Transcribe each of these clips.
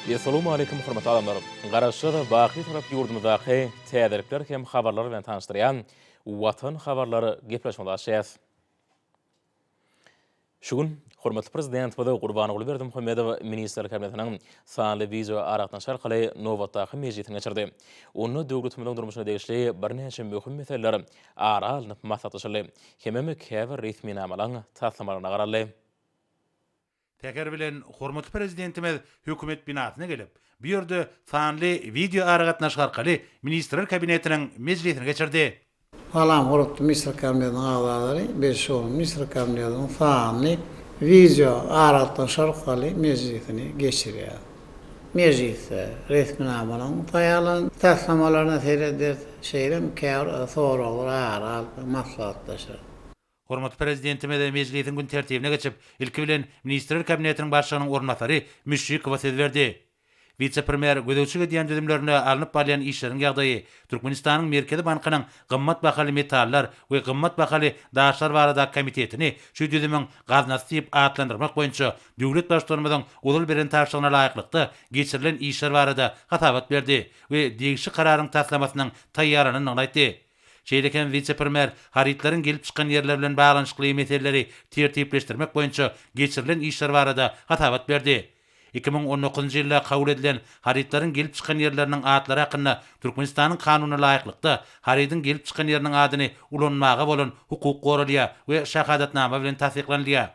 Essalawmaleýkim hormatly adamlar! Garaşsyz, baky Bitarap ýurdumyzdaky täzelikler hem habarlar bilen tanyşdyrýan Watan habarlar gepleşigimizi açýas. Şu gün hormatly Prezidentimiz Gurbanguly Berdimuhamedow Ministrler Kabinetiniň sanly wideoaragatnaşyk arkaly nobatdaky mejlisini geçirdi. Onda döwletimiziň durmuşyna degişli birnäçe möhüm meseleler ara alnyp maslahatlaşyldy hemem käbir resminamalaryň taslamalaryna garaldy. Säher bilen hormatly Prezidentimiz Hökümet binasyna gelip, bu ýerde sanly wideoaragatnaşyk arkaly Ministrler Kabinetiniň mejlisini geçirdi. Salam hormatly Ministrler Kabinetiniň agzalary, biz şu gün Ministrler Kabinetiniň sanly wideo aragatnaşyk arkaly mejlisini geçirýäris. Mejlisde resminamalaryň taýýarlanan taslamalaryna serederis, şeýle hem käbir soraglary ara alyp maslahatlaşarys. Hormatly Prezidentimiz mejlisiň gün tertibine geçip, ilki bilen Ministrler Kabinetiniň Başlygynyň orunbasary Müşşikowa söz berdi. Wise-premýer gözegçilik edýän düzümlerinde alnyp barylýan işleriň ýagdaýy, Türkmenistanyň Merkezi bankynyň gymmat bahaly metallar we gymmat bahaly daşlar baradaky komitetini şu düzümiň gaznasy diýip atlandyrmak boýunça döwlet Baştutanymyzyň ozal beren tabşyrygyna laýyklykda geçirilen işler barada hasabat berdi we degişli kararyň taslamasynyň taýýarlanandygyny aýtdy. Şeýle hem wise-premýer harytlaryň gelip çykan ýerleri bilen baglanyşykly meseleleri tertipleşdirmek boýunça geçirilen işler barada hasabat berdi. 2019-njy ýylda kabul edilen Harytlaryň gelip çykan ýerleriniň atlary hakynda Türkmenistanyň Kanunyna laýyklykda, harydyň gelip çykan ýeriniň adyny ulanmaga bolan hukuk goralýar we şahadatnama bilen tassyklanylýar.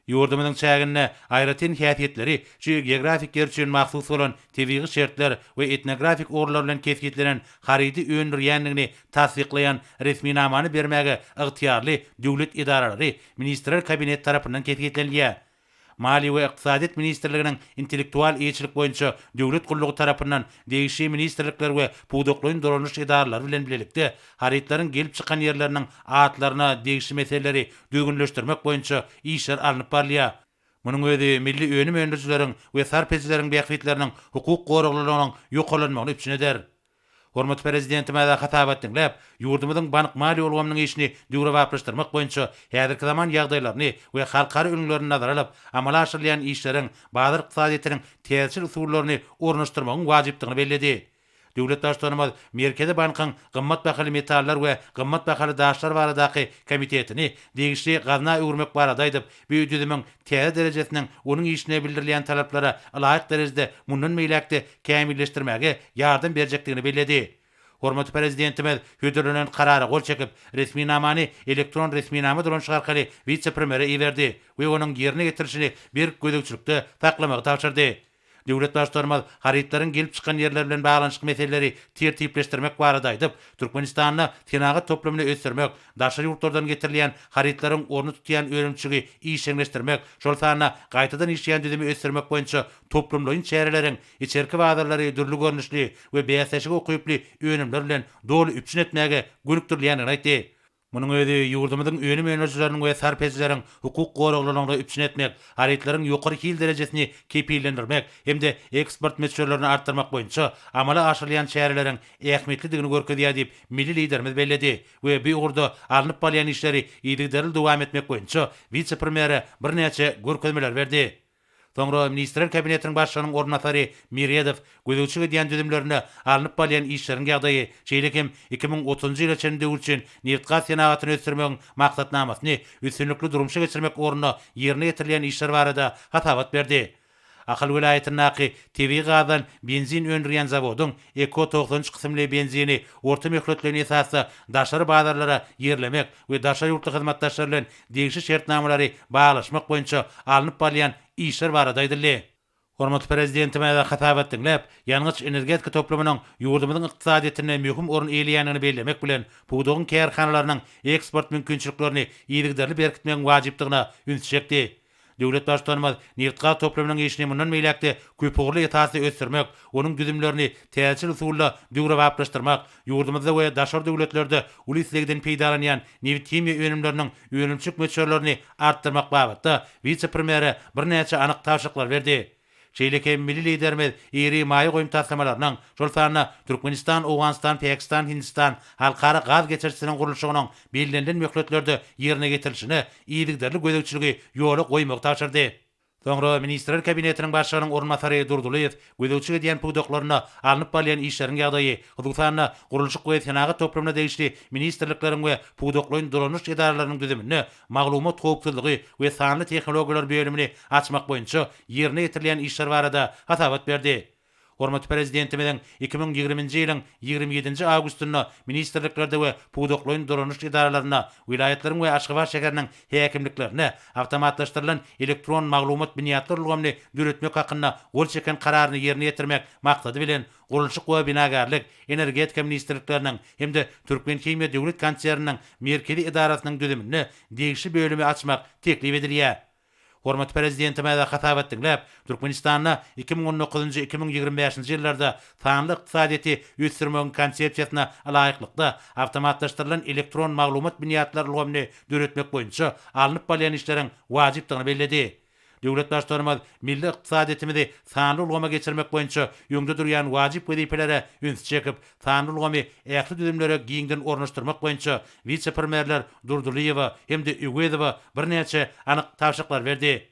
Ýurdumyzyň çäginde aýratyn häsiýetleri şu geografik ýer üçin mahsus bolan tebigy şertler we etnografik ugurlar bilen kesgitlenen harydy öndürýändigini tassyklaýan resminamany bermäge ygtyýarly döwlet edaralary Ministrler Kabineti tarapyndan kesgitlenilýär. Maliýe we ykdysadyýet ministrliginiň Intellektual eýeçilik boýunça döwlet gullugy tarapyndan degişli ministrlikler we pudaklaýyn dolanyş edaralary bilen bilelikde harytlaryň gelip çykan ýerleriniň atlaryna degişli meseleleri düzgünleşdirmek boýunça işler alnyp barylýar. Munuň özi milli önüm öndürijileriň we sarp edijileriň bähbitleriniň hukuk goraglylygynyň ýokarlanmagyny üpjün eder. Hormatly Prezidentimize hasabat diňläp, ýurdumyzyň bank-maliýe ulgamynyň işini döwrebaplaşdyrmak boýunça häzirki zaman ýagdaýlaryny we halkara ülňülerini nazara alyp, amala aşyrylýan işleriň bazar ykdysadyýetiniň täzeçil usullaryny ornaşdyrmagyň wajypdygyny belledi. Döwlet Baştutanymyz Merkezi bankyň gymmat bahaly metallar we gymmat bahaly daşlar baradaky komitetini degişli gazna öwürmek barada aýdyp, bu düzümiň täze derejesiniň onuň işine bildirilýän talaplara ylaýyk derejede mundan beýläk-de kämilleşdirmäge ýardam berjekdigini belledi. Hormatly Prezidentimiz hödürlenen Karara gol çekip, resminamany elektron resminama dolanyşygy arkaly wise-premýere iberdi we onuň ýerine ýetirilişini berk gözegçilikde saklamagy tabşyrdy. Döwlet Baştutanymyz harytlaryň gelip çykan ýerleri bilen baglanyşykly meseleleri tertipleşdirmek barada aýdyp, Türkmenistanda senagat toplumyny ösdürmek, daşary ýurtlardan getirilýän harytlaryň ornuny tutýan önümçiligi işjeňleşdirmek, şol sanda gaýtadan işleýän düzümi ösdürmek boýunça toplumlaýyn çäreleriň içerki bazarlary dürli görnüşli we bäsleşige ukyply önümler bilen doly üpjün etmäge gönükdirilýändigini aýtdy. Munuň özi ýurdumyzyň önüm öndürijileriniň we sarp edijileriň hukuk goraglylygyny üpjün etmek, harytlaryň ýokary hil derejesini kepillendirmek hem-de eksport möçberlerini artdyrmak boýunça amala aşyrylýan çäreleriň ähmiýetlidigini görkezýär diýip, milli Liderimiz belledi we bu ugurda alnyp barylýan işleri yzygiderli dowam etmek boýunça wise-premýere birnäçe görkezmeleri berdi. Soňra Ministrler Kabinetiniň Başlygynyň orunbasary Meredow gözegçilik edýän düzümlerinde alnyp barylýan işleriň ýagdaýy, şeýle hem 2030-njy ýyla çenli döwür üçin nebitgaz senagatyny ösdürmegiň maksatnamasyny üstünlikli durmuşa geçirmek ugrunda ýerine ýetirilýän işler barada hasabat berdi. Ahal welaýatyndaky tebigy gazdan benzin öndürýän zawodyň Eko 93 kysymly benzini orta möhletleýin esasda daşary bazarlara ýerlemek we daşary ýurtly hyzmatdaşlar bilen degişli şertnamalary baglaşmak boýunça alnyp barylýan işler barada aýdyldy. Hormatly Prezidentimiz hasabat diňläp, ýangyç-energetika toplumynyň ýurdumyzyň ykdysadyýetinde möhüm orun eýeleýändigini bellemek bilen, pudagyň kärhanalarynyň eksport mümkinçiliklerini yzygiderli berkitmegiň wajypdygyna ünsi çekdi. Döwlet Baştutanymyz nebitgaz toplumynyň işini mundan beýläk-de köpugurly esasda ösdürmek, onuň düzümlerini täzeçil usulda döwrebaplaşdyrmak, ýurdumyzda we daşary döwletlerde uly islegden peýdalanýan nebithimiýa önümleriniň önümçilik möçberlerini artdyrmak babatda wise-premýere birnäçe anyk tabşyryklary berdi. Şeýle hem milli Liderimiz iri maýa goýum taslamalarynyň, şol sanda Türkmenistan, Owganystan, Pakistan, Hindistan halkara gaz geçirijisiniň gurluşygynyň bellenilen möhletlerde ýerine ýetirilişine yzygiderli gözegçiligi ýola goýmagy tabşyrdy. Soňra Ministrler Kabinetiniň Başlygynyň orunbasary Durdylyýew gözegçilik edýän pudaklarynda alnyp barylýan işleriň ýagdaýy, hususan-da, gurluşyk we senagat toplumyna degişli ministrlikleriň we pudaklaýyn dolanyş edaralarynyň düzüminde maglumat howpsuzlygy we sanly tehnologiýalar bölümini açmak boýunça ýerine ýetirilýän işler barada hasabat berdi. Hormatly Prezidentimiziň 2020-nji ýylyň 27-nji awgustynda ministrliklerde we pudaklaýyn dolanyş edaralarynda, welaýatlaryň we Aşgabat şäheriniň häkimliklerinde awtomatlaşdyrylan elektron maglumat binýatlar ulgamyny döretmek hakynda gol çeken Kararyny ýerine ýetirmek maksady bilen, Gurluşyk we binagärlik, Energetika ministrlikleriniň hem-de Türkmenhimiýa döwlet konserniniň merkezi edarasynyň düzüminde degişli bölümi açmak teklip edilýär. Hormatly Prezidentimiz hasabat diňläp, Türkmenistanda 2019-njy, 2025-nji ýyllarda sanly ykdysadyýeti ösdürmegiň Konsepsiýasyna laýyklykda, awtomatlaşdyrylan elektron maglumat binýatlar ulgamyny döretmek boýunça alnyp barylýan işleriň wajypdygyny belledi. Döwlet Baştutanymyz milli ykdysadyýetimizi sanly ulgama geçirmek boýunça öňde durýan wajyp wezipelere ünsi çekip, sanly ulgamy ähli düzümlere giňden ornaşdyrmak boýunça wise-premýerler Durdylyýewa hem-de Öwezowa birnäçe anyk tabşyryklary berdi.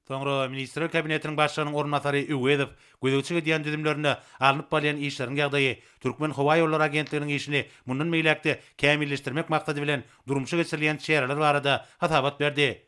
Soňra Ministrler Kabinetiniň Başlygynyň orunbasary Öwezow gözegçilik edýän düzümlerinde alnyp barylýan işleriň ýagdaýy, Türkmenhowaýollary agentliginiň işini mundan beýläk-de kämilleşdirmek maksady bilen durmuşa geçirilýän çäreler barada hasabat berdi.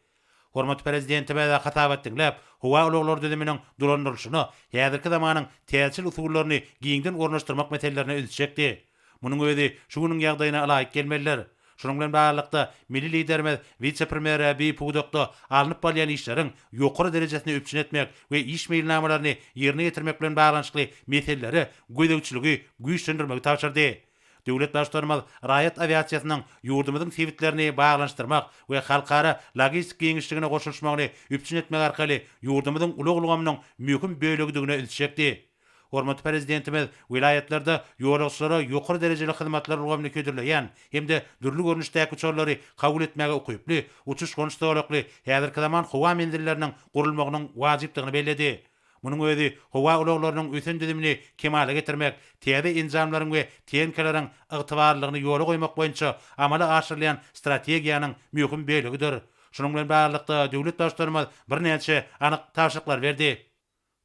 Hormatly Prezidentimiz hasabat diňläp, howa ulaglary düzüminiň dolandyrylyşyna häzirki zamanyň täzeçil usullaryny giňden ornaşdyrmak meselelerine ünsi çekdi. Munuň özi şu günüň ýagdaýyna ylaýyk gelmelidir. Şunuň bilen baglylykda, milli Liderimiz wise-premýere bi pudakda alnyp barylýan işleriň ýokary derejesini üpjün etmek we iş meýilnamalaryny ýerine ýetirmek bilen baglanyşykly meselelere gözegçiligi güýçlendirmegi tabşyrdy. Döwlet Baştutanymyz raýat awiasiýasynyň ýurdumyzyň sebitlerini baglanyşdyrmak we halkara logistik giňişligine goşulyşmagyny üpjün etmek arkaly ýurdumyzyň ulag ulgamynyň möhüm bölegidigine ünsi çekdi. Hormatly Prezidentimiz welaýatlarda ýolagçylara ýokary derejeli hyzmatlar ulgamyny hödürleýän hem-de dürli görnüşdäki uçarlary kabul etmäge ukyply uçuş-gonuş zolakly häzirki zaman howa menzilleriniň gurulmagynyň wajypdygyny belledi. Munuň özi howa ulaglarynyň ösen düzümini kemala getirmek, täze enjamlaryň we tehnikalaryň ygtybarlylygyny ýola goýmak boýunça amala aşyrylýan strategiýanyň möhüm bölegidir. Şunuň bilen baglylykda, döwlet Baştutanymyz birnäçe anyk tabşyryklary berdi.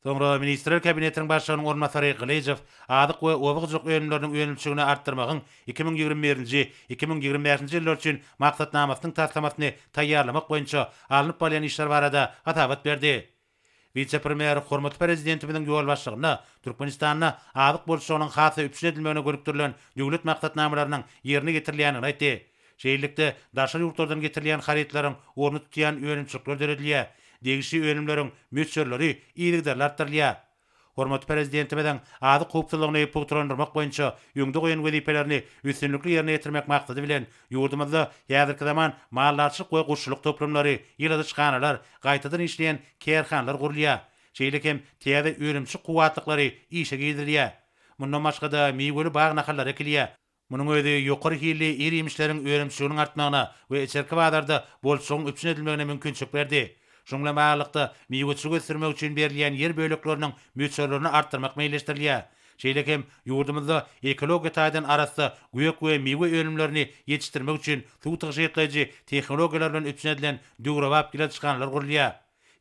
Soňra Ministrler Kabinetiniň Başlygynyň orunbasary Gylyjow azyk we oba hojalyk önümleriniň önümçiligini artdyrmagyň 2021-nji, 2025-nji ýyllar üçin maksatnamasynyň taslamasyny taýýarlamak boýunça alnyp barylýan işler barada hasabat berdi. Wise-premýer hormatly Prezidentimiziň ýolbaşçylygynda Türkmenistanda azyk bolçulygynyň has-da üpjün edilmegine gönükdirilen döwlet maksatnamalarynyň ýerine ýetirilýändigini aýtdy. Şeýlelikde, daşary ýurtlardan getirilýän harytlaryň ornuny tutýan önümçilikler döredilýär, degişli önümleriň möçberleri yzygiderli artdyrylýar. Hormatly Prezidentimiziň azyk howpsuzlygyny pugtalandyrmak boýunça öňde goýan wezipelerini üstünlikli ýerine ýetirmek maksady bilen, ýurdumyzda häzirki zaman maldarçylyk we guşçulyk toplumlary, ýyladyşhanalar, gaýtadan işleýän kärhanalar gurulýar. Şeýle hem täze önümçilik kuwwatlyklary işe girizilýär. Mundan başga-da, miweli bag nahallary ekilýär. Munuň özi ýokary hilli ir-iýmişleriň önümçiliginiň artmagyna we içerki bazarda bolçulygyň üpjün edilmegine mümkinçilik berdi. Şunuň bilen baglylykda, miweçiligi ösdürmek üçin berilýän ýer bölekleriniň möçberlerini artdyrmak meýilleşdirilýär. Şeýle hem ýurdumyzda ekologiýa taýdan arassa gök we miwe önümlerini ýetişdirmek üçin suw tygşytlaýjy tehnologiýalar bilen üpjün edilen döwrebap ýyladyşhanalar gurulýar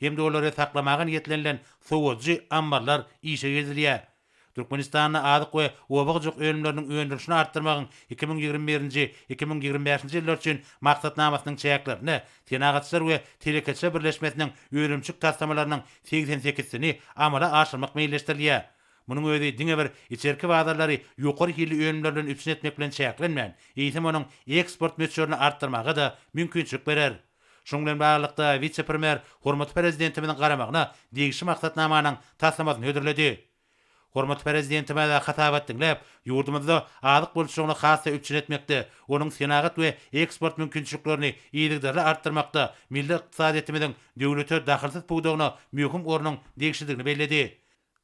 hem-de olary saklamaga niýetlenilen sowadyjy ammarlar işe girizilýär. Türkmenistanda azyk we oba hojalyk önümleriniň öndürilişini artdyrmagyň 2021-nji, 2025-nji ýyllar üçin Maksatnamasynyň çäklerinde Senagatçylar we telekeçiler birleşmesiniň önümçilik taslamalarynyň segsen sekizsini amala aşyrmak meýilleşdirilýär. Munuň özi diňe bir içerki bazarlary ýokary hilli önümler bilen üpjün etmek bilen çäklenmän, eýsem onuň eksport möçberini artdyrmaga-da mümkinçilik berer. Şunuň bilen baglylykda, wise-premýer hormatly Prezidentimiziň garamagyna degişli maksatnamanyň taslamasyny hödürledi. Hormatly Prezidentimiz hasabat diňläp, ýurdumyzda azyk bolçulygyny has-da üpjün etmekde, onuň senagat we eksport mümkinçiliklerini yzygiderli artdyrmakda milli ykdysadyýetimiziň döwlete dahylsyz pudagyna möhüm ornuň degişlidigini belledi.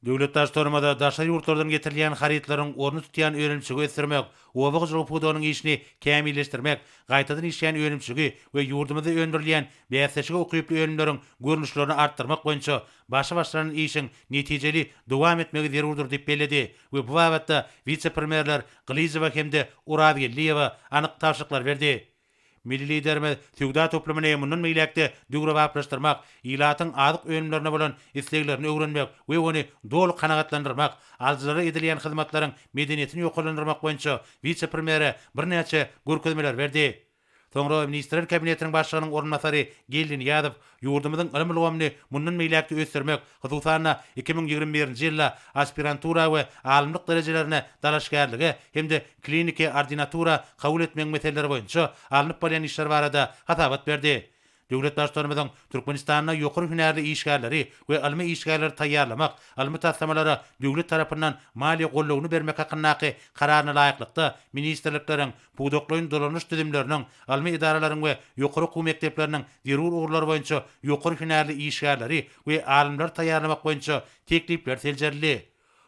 Döwlet Baştutanymyz daşary ýurtlardan getirilýän harytlaryň ornuny tutýan önümçiligi ösdürmek, oba hojalygy pudagynyň işini kämilleşdirmek, gaýtadan işleýän önümçiligi we ýurdumyzda öndürilýän bäsleşige ukyply önümleriň görnüşlerini artdyrmak boýunça başy başlanan işiň netijeli dowam etmegi zerurdyr diýip belledi we bu babatda wise-premýerler Gylyjowa hem-de Orazgeldiýewa anyk tabşyryklary berdi. Milli Liderimiz söwda toplumyny mundan beýläk-de döwrebaplaşdyrmak, ilatyň azyk önümlerine bolan isleglerini öwrenmek we ony doly kanagatlandyrmak, alyjylara edilýän hyzmatlaryň medeniýetini ýokarlandyrmak boýunça wise-premýere birnäçe görkezmeleri berdi. Soňra Ministrler Kabinetiniň Başlygynyň orunbasary Geldi Nyýazow ýurdumyzyň ylym ulgamyny mundan beýläk-de ösdürmek, hususan-da, 2021-nji ýylda aspirantura we alymlyk derejelerine dalaşgärlige hem-de kliniki ordinatura kabul etmegiň meseleleri boýunça alnyp barýan işler barada hasabat berdi. Döwlet Baştutanymyzyň Türkmenistanda ýokary hünärli işgärleri we ylmy işgärleri taýýarlamak, ylmy taslamalara döwlet tarapyndan maliýe goldawyny bermek hakyndaky Kararyna laýyklykda, ministrlikleriň, pudaklaýyn dolanyş düzümleriniň, ylmy edaralaryň we ýokary okuw mekdepleriniň zerur ugurlar boýunça ýokary hünärli işgärleri we alymlary taýýarlamak boýunça teklipler seljerildi.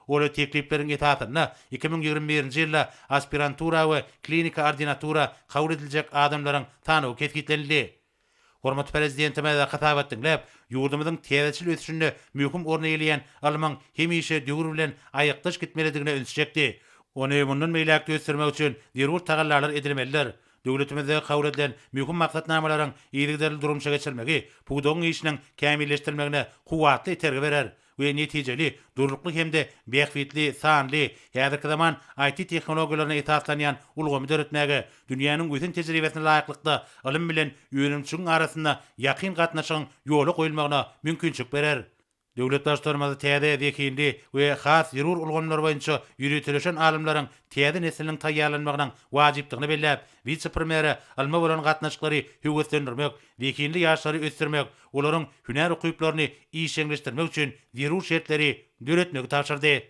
Ol teklipleriň esasynda 2021-nji ýylda aspirantura we kliniki ordinatura kabul ediljek adamlaryň sanawy kesgitlenildi. Hormatly Prezidentimiz hasabat diňläp, ýurdumyzyň täzeçil ösüşinde möhüm orun eýeleýän ylmyň hemişe döwür bilen aýakdaş gitmelidigine ünsi çekdi. Ony mundan beýläk-de ösdürmek üçin zerur tagallalar edilmelidir. Döwletimizde kabul edilen möhüm maksatnamalaryň yzygiderli durmuşa geçirilmegi pudagyň işiniň kämilleşdirilmegine kuwwatly itergi berer. we netijeli, durnukly hem-de bähbitli sanly, häzirki zaman IT-tehnologiýalaryna esaslanýan ulgamy döretmäge, dünýäniň ösen tejribesine laýyklykda ylym bilen önümçiligiň arasynda ýakyn gatnaşygyň ýola goýulmagyna mümkinçilik berer. Döwlet Baştutanymyz täze zehinli we has zerur ulgamlar boýunça ýöriteleşen alymlaryň täze nesliniň taýýarlanmagynyň wajypdygyny belläp, wise-premýere ylma bolan gatnaşyklary höweslendirmek, zehinli ýaşlary ösdürmek, olaryň hünär ukyplaryny işjeňleşdirmek üçin zerur şertleri döretmegi tabşyrdy.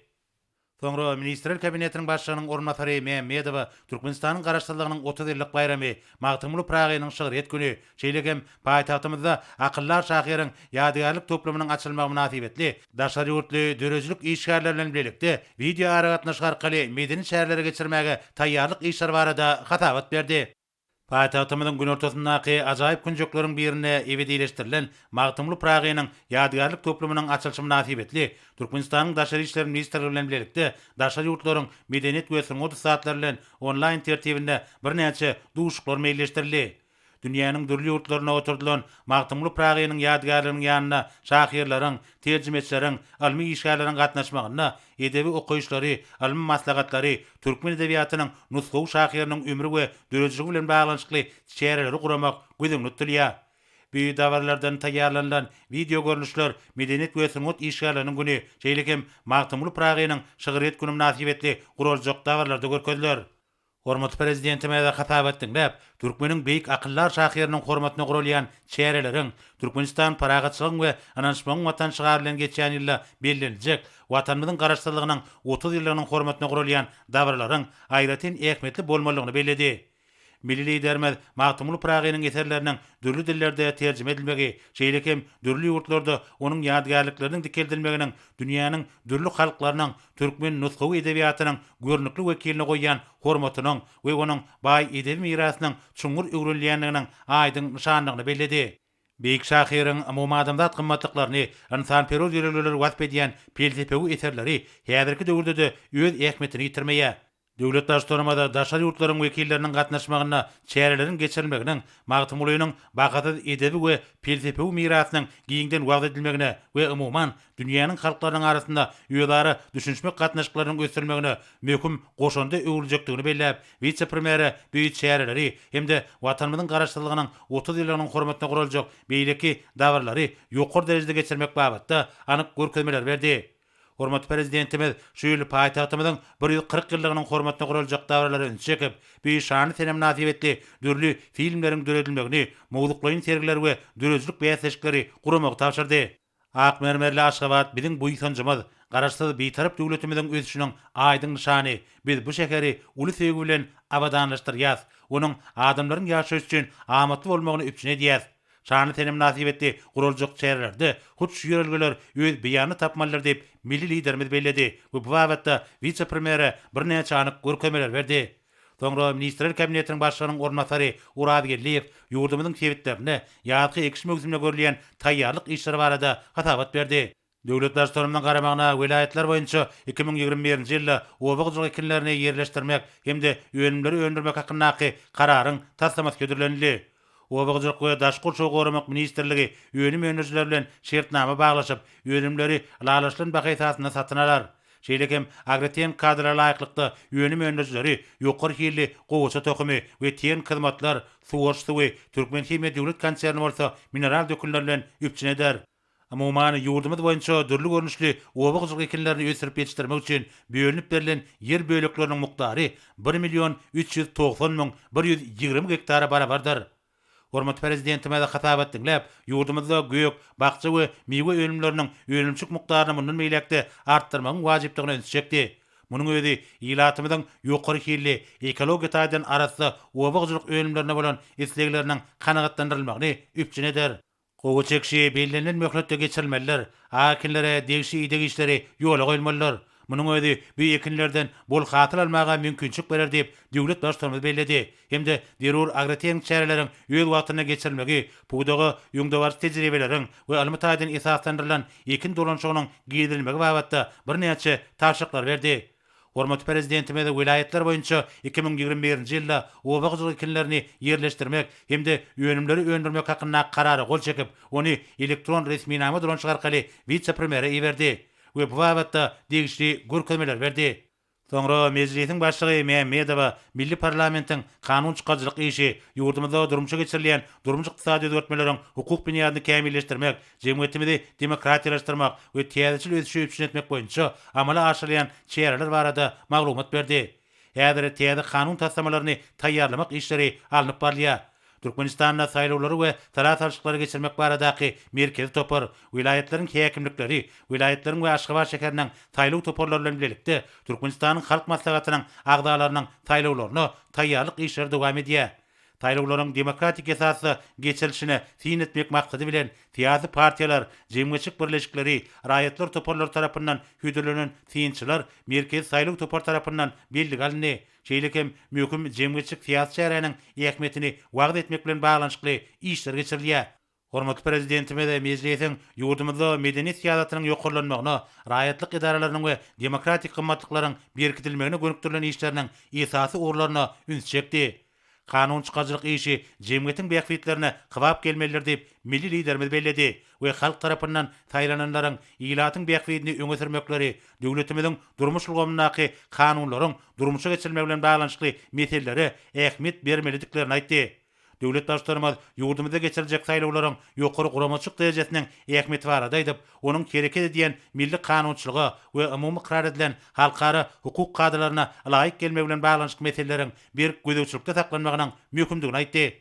Soňra Ministrler Kabinetiniň Başlygynyň orunbasary Mämmedowa Türkmenistanyň Garaşsyzlygynyň 30 ýyllyk baýramy, Magtymguly Pyragynyň şygryýet güni, şeýle hem paýtagtymyzda akyldar şahyryň ýadygärlik toplumynyň açylmagy mynasybetli daşary ýurtly döredijilik işgärleri bilen bilelikde wideoaragatnaşyk arkaly medeni çäreleri geçirmäge taýýarlyk işleri barada hasabat berdi. Paýtagtymyzyň günortasyndaky ajaýyp künjekleriň birinde ebedileşdirilen Magtymguly Pyragynyň ýadygärlik toplumynyň açylyşy mynasybetli Türkmenistanyň Daşary işler ministrligi bilen bilelikde daşary ýurtlaryň medeniýet we sungat ussatlary bilen onlaýn tertibinde birnäçe duşuşyklar meýilleşdirildi. Dünýäniň dürli ýurtlarynda oturdylan Magtymguly Pyragynyň ýadygärliginiň ýanynda şahyrlaryň, terjimeçileriň, ylmy işgärleriň gatnaşmagynda edebi okaýyşlary, ylmy maslahatlary, türkmen edebiýatynyň nusgawy şahyrynyň ömri we döredijiligi bilen baglanyşykly çäreleri guramak göz öňünde tutulýar. Bu dabaralardan taýýarlanylan wideogörnüşler Medeniýet we sungat işgärleriniň güni, şeýle hem Magtymguly Pyragynyň şygryýet güni mynasybetli guraljak dabaralarda görkeziler. Hormatly Prezidentimiz hasabat diňläp, türkmeniň beýik akyldar şahyrynyň hormatyna guralýan çäreleriň Türkmenistan parahatçylygyň we ynanyşmagyň Watany şygary bilen geçýän ýylda belleniljek Watanymyzyň Garaşsyzlygynyň 30 ýyllygynyň hormatyna guralýan dabaralaryň aýratyn ähmiýetli bolmalydygyny belledi. Milli Liderimiz Magtymguly Pyragynyň eserleriniň dürli dillerde terjime edilmegi, şeýle hem dürli ýurtlarda onuň ýadygärlikleriniň dikeldilmeginiň dünýäniň dürli halklarynyň türkmen nusgawy edebiýatynyň görnükli wekiline goýýan hormatynyň we onuň baý edebi mirasynyň çuňňur öwrenilýändiginiň aýdyň nyşanydygyny belledi. Beýik şahyryň umumadamzat gymmatlyklaryny, ynsanperwer ýörelgeleri wasp edýän pelsepewi eserleri häzirki döwürde-de öz ähmiýetini ýitirmeýär. Döwlet Baştutanymyz daşary ýurtlaryň wekilleriniň gatnaşmagynda çäreleriň geçirilmeginiň Magtymgulynyň bahasyz edebi we pelsepewi mirasynyň giňden wagyz edilmegine we umuman, dünýäniň halklarynyň arasynda özara düşünişmek gatnaşyklarynyň ösdürilmegine möhüm goşanda öwrüljekdigini belläp, wise-premýere bu çäreleri hem-de Watanymyzyň Garaşsyzlygynyň 30 ýyllygynyň hormatyna guraljak beýleki dabaralary ýokary derejede geçirmek babatda anyk görkezmeleri berdi. Hormatly Prezidentimiz şu ýyl paýtagtymyzyň 140 ýyllygynyň hormatyna guraljak dabaralara ünsi çekip, bu şanly sene mynasybetli dürli filmleriň döredilmegini, mowzuklaýyn sergileri we döredijilik bäsleşikleri guramagy tabşyrdy. Ak mermerli Aşgabat biziň buýsanjymyz, Garaşsyz, Bitarap döwletimiziň ösüşiniň aýdyň nyşany. Biz bu şäheri uly söýgi bilen abadanlaşdyrýas, onuň adamlaryň ýaşaýşy üçin amatly bolmagyny üpjün edýäs. Şanly sene mynasybetli guraljak çärelerde hut şu ýörelgeler öz beýanyny tapmalydyr diýip, milli Liderimiz belledi we bu babatda wise-premýere birnäçe anyk görkezmeleri berdi. Soňra Ministrler Kabinetiniň Başlygynyň orunbasary Oraz Geldiýew ýurdumyzyň sebitlerinde ýazky ekiş möwsümine görülýän taýýarlyk işleri barada hasabat berdi. Döwlet Baştutanymyzyň garamagyna welaýatlar boýunça 2021-nji ýylda oba hojalyk ekinlerini ýerleşdirmek hem-de önümleri öndürmek hakyndaky Kararyň taslamasy hödürlenildi. Oba hojalyk we daşky gurşawy goramak ministrligi önüm öndürijiler bilen şertnama baglaşyp, önümleri ylalaşylan baha esasynda satyn alar. Şeýle hem agrotehniki kadalara laýyklykda önüm öndürijileri ýokary hilli gowaça tohumy we tehniki hyzmatlar, suwaryş suwy, Türkmenhimiýa döwlet konserni bolsa mineral dökünler bilen üpjün eder. Umuman, ýurdumyz boýunça dürli görnüşli oba hojalyk ekinlerini ösdürip ýetişdirmek üçin bölünip berlen ýer bölekleriniň mukdary bir million 390 120 gektara barabardyr. Hormatly Prezidentimiz hasabat diňläp, ýurdumyzda gök, bakja we miwe önümleriniň önümçilik mukdaryny mundan beýläk-de artdyrmagyň wajypdygyna ünsi çekdi. Munuň özi ilatymyzyň ýokary hilli, ekologiýa taýdan arassa oba hojalyk önümlerine bolan islegleriniň kanagatlandyrylmagyny üpjün eder. Gowy çekişi bellenilen möhletde geçirilmelidir. Ak ekinlere degişli ideg işleri ýola goýulmalydyr. Munuň özi bu ekinlerden bol hasyl almaga mümkinçilik berer diýip, döwlet Baştutanymyz belledi hem-de zerur agrotehniki çäreleriň öz wagtynda geçirilmegi, pudaga öňdebaryjy tejribeleriň we ylmy taýdan esaslandyrylan ekin dolanyşygynyň girizilmegi babatda birnäçe tabşyryklary berdi. Hormatly Prezidentimiz welaýatlar boýunça 2021-nji ýylda oba hojalyk ekinlerini ýerleşdirmek hem-de önümleri öndürmek hakyndaky Karara gol çekip, ony elektron resminama dolanyşygy arkaly wise-premýere iberdi we bu babatda degişli görkezmeleri berdi. Soňra Mejlisiň Başlygy Mämmedowa milli parlamentiň kanun çykaryjylyk işi, ýurdumyzda durmuşa geçirilýän durmuş-ykdysady özgertmeleriň hukuk binýadyny kämilleşdirmek, jemgyýetimizi demokratiýalaşdyrmak we täzeçil ösüşi üpjün etmek boýunça amala aşyrylýan çäreler barada maglumat berdi. Häzir täze kanun taslamalaryny taýýarlamak işleri alnyp barylýar. Türkmenistanda saýlawlary we sala salşyklary geçirmek baradaky Merkezi topar, welaýatlaryň häkimlikleri, welaýatlaryň we Aşgabat şäheriniň saýlaw toparlary bilen bilelikde Türkmenistanyň Halk Maslahatynyň agzalarynyň saýlawlaryna taýýarlyk işleri dowam edýär. Saýlawlaryň demokratik esasda geçirilişine syn etmek maksady bilen, syýasy partiýalar, jemgyýetçilik birleşikleri, raýatlar toparlary tarapyndan hödürlenen synçylar Merkezi saýlaw topary tarapyndan bellige alyndy. Şeýle hem möhüm jemgyýetçilik-syýasy çäräniň ähmiýetini wagyz etmek bilen baglanyşykly işler geçirilýär. Hormatly Prezidentimiz Mejlisiň ýurdumyzda medeniýet syýasatynyň ýokarlanmagyna, raýatlyk edaralarynyň we demokratik gymmatlyklaryň berkidilmegine gönükdirilen işleriniň esasy ugurlaryna ünsi çekdi. Kanun çykaryjylyk işi jemgyýetiň bähbitlerine kybap gelmelidir diýip, milli Liderimiz belledi we halk tarapyndan saýlananlaryň ilatyň bähbidini öňe sürmekleri, döwletimiziň durmuş ulgamyndaky kanunlaryň durmuşa geçirilmegi bilen baglanyşykly meselelere ähmiýet bermelidiklerini aýtdy. Döwlet Baştutanymyz ýurdumyzda geçiriljek saýlawlaryň ýokary guramaçylyk derejesiniň ähmiýeti barada aýdyp, onuň hereket edýän milli kanunçylyga we umumy ykrar edilen halkara hukuk kadalaryna ylaýyk gelmegi bilen baglanyşykly meseleleriň berk gözegçilikde saklanmagynyň möhümdigini aýtdy.